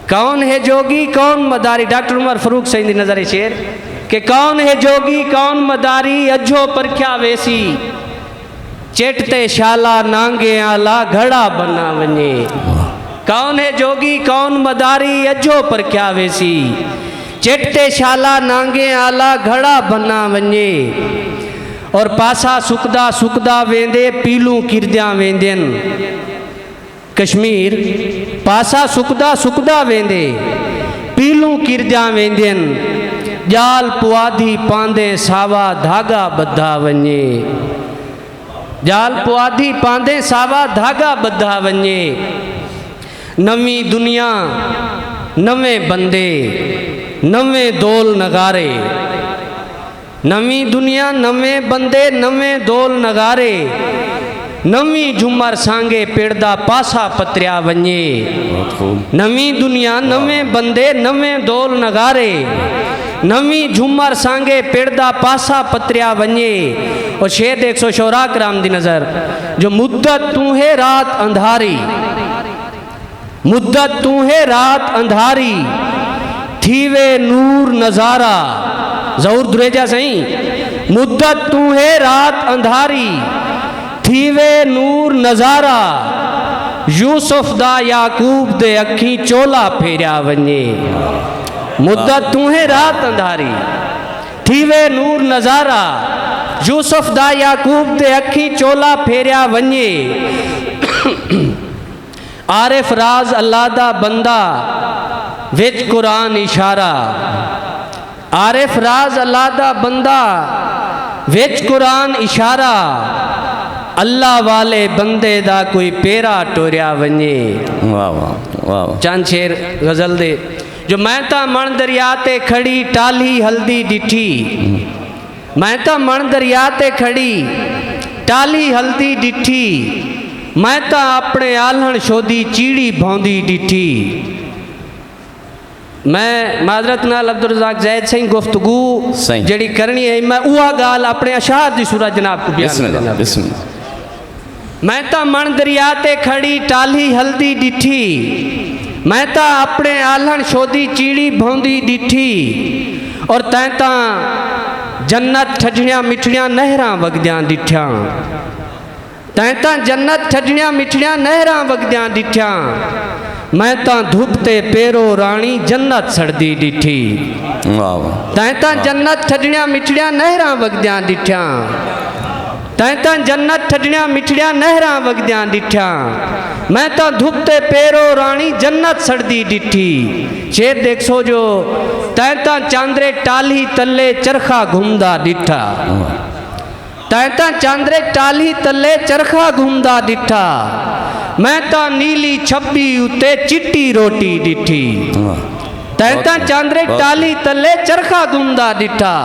کون ہے جوڳی کون مداری، ڈاکٹر عمر فاروق سئیں دی نظر شعر کہ کون ہے جوڳی کون مداری اجھو پرکھیا ویسی۔ چٹ تے شالا نانگیں آلا گھڑا بنا ونڄے۔ کون ہے جوڳی کون مداری اجھو پرکھیا ویسی۔ چٹ تے شالا نانگیں آلا گھڑا بنا ونڄے۔ اور پاسا سکدا سکدا ویندے پیلوں کردیاں ویندن۔ کشمیر پاسا سکدا سکدا ویندے، پیلوں کردیاں ویندین۔ ڄال پوادھی پاندیں ساوا دھاڳا ٻدھا ونڄے۔ ڄال پوادھی پاندیں ساوا دھاڳا ٻدھا ونڄے۔ نویں دنیا، نویں بندے، نویں دول نغارے۔ نویں دنیا، نویں بندے، نویں دول نغارے۔ نویں جھمر سانگے پڑ دا پاسا پتریا ونڄے۔ بہت خوب۔ نویں دنیا، نویں بندے، نویں دول نغارے۔ نویں جھمر سانگے پڑ دا پاسا پتریا ونڄے۔ اور شعر دے ہک سو شعراء کرام دی نظر جو مدت توں ہے رات اندھاری۔ مدت توں ہے رات اندھاری، تھیوے نور نظارہ۔ ظہور دھریجہ سئیں۔ مدت توں ہے رات اندھاری، تھیوے نور نظارہ۔ یوسف دا یعقوب دے اکھیں چولا پھیریا ونڄے۔ مدت توں ہے رات اندھاری، تھیوے نور نظارہ۔ یوسف دا یعقوب دے اکھیں چولا پھیریا ونڄے۔ عارف راز اللہ دا بندہ، وچ قرآن اشارہ۔ عارف راز اللہ دا بندہ، وچ قرآن اشارہ۔ اللہ والے بندے دا کوئی پیرا ٹوریا ونڄے۔ واہ واہ، واہ واہ۔ چند شعر غزل دے۔ جو میں تاں مݨ دریا تے کھڑی ٹالھی ہلدی ݙٹھی۔ میں تاں مݨ دریا تے کھڑی ٹالھی ہلدی ݙٹھی۔ میں تاں اپݨے آلھݨ شودی چیڑی بھوندی ݙٹھی۔ میں معذرت نال عبدالرزاق زید سئیں، گفتگو سئیں۔ جیڑھی کرݨی ہے، میں اوہا ڳالھ اپݨے اشعار دی صورت جناب کوں بیان بسم اللہ، کرݨا۔ بسم اللہ۔ میں تاں مݨ دریا تے کھڑی ٹالھی ہلدی ݙٹھی، میں تاں اپݨے آلھݨ شودی چیڑی بھوندی ݙٹھی، اور تیں تاں جنت ٹھڈیاں مٹھڑیاں نہراں وڳدیاں ݙٹھیاں۔ تیں تاں جنت ٹھڈیاں مٹھڑیاں نہراں وڳدیاں ݙٹھیاں۔ میں تاں دھپ تے پیرو راݨی جنت سڑدی ݙٹھی۔ واہ واہ۔ تیں تاں جنت ٹھڈیاں مٹھڑیاں نہراں وڳدیاں ݙٹھیاں۔ تیں تاں جنت ٹھڈیاں مٹھڑیاں نہراں وڳدیاں ݙٹھیاں۔ میں تاں دھپ تے پیرو راݨی جنت سڑدی ݙٹھی۔ شعر ݙیکھسو جو، تیں تاں چاندرے ٹالھی تلے چرخا گھمدا ݙٹھا۔ تیں تاں چاندرے ٹالھی تلے چرخا گھمدا ݙٹھا۔ میں تاں نیلی چھٻی اتے چٹی روٹی ݙٹھی۔ واہ۔ تیں تاں چاندرے ٹالھی تلے چرخا گھمدا ݙٹھا۔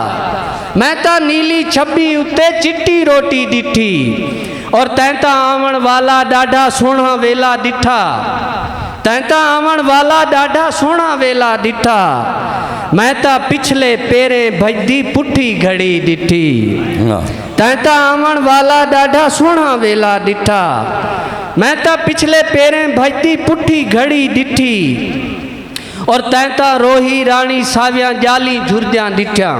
میں تاں نیلی چھٻی اتے چٹی روٹی ݙٹھی۔ اور تیں تاں آوݨ والا ݙاڈھا سوہݨا ویلا ݙٹھا۔ تیں تاں آوݨ والا ݙاڈھا سوہݨا ویلا ݙٹھا۔ میں تاں پچھلے پیریں بھڄدی پٹھی گھڑی ݙٹھی۔ واہ۔ تیں تاں آوݨ والا ݙاڈھا سوہݨا ویلا ݙٹھا۔ میں تاں پچھلے پیریں بھڄدی پٹھی گھڑی ݙٹھی۔ اور تیں تاں روہی راݨی ساویاں ڄالیں جھردیاں ݙٹھیاں۔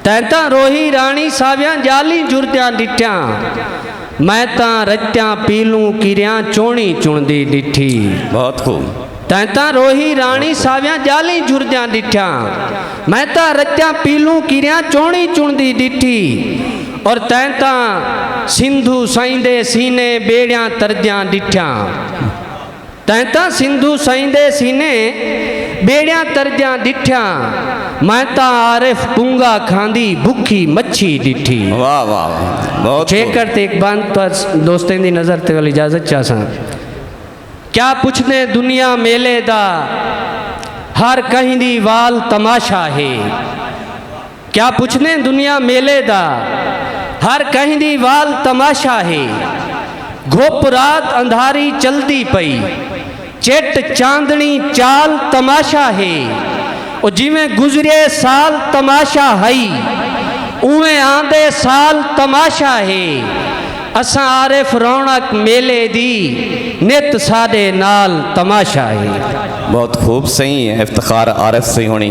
تیں تاں روہی راݨی ساویاں ڄالیں جھردیاں ݙٹھیاں۔ میں تاں رتیاں پیلوں کریاں چوݨی چݨدی ݙٹھی۔ بہت خوب۔ تیں تاں روہی راݨی ساویاں ڄالیں جھردیاں ݙٹھیاں۔ میں تاں رتیاں پیلوں کریاں چوݨی چݨدی ݙٹھی۔ اور تیں تاں سندھو سئیں دے سینے ٻیڑیاں تردیاں ݙٹھیاں۔ تیں تاں سندھو سئیں دے سینے ٻیڑیاں تردیاں ݙٹھیاں۔ میں تاں عارف پونگا کھاندی بکھی مچھی ݙٹھی۔ واہ، واہ، واہ۔ بہت خوب۔ چھیکڑ تے ہک بند، بس دوستیں دی نظر تے ول اجازت چاہساں۔ کیا پچھدیں دنیا میلے دا، ہر کہیں دی وال تماشا ہے۔ کیا پچھدیں دنیا میلے دا، ہر کہیں دی وال تماشا ہے۔ گھپ رات اندھاری چلدی پئی، چٹ چاندݨی چال تماشا ہے۔ او جیویں گزریے سال تماشا ہئی، اونویں آندے سال تماشا ہے۔ اساں عارف رونق میلے دی، نت ساݙے نال تماشا ہے۔ بہت خوب سئیں، افتخار عارف سئیں ہوݨی۔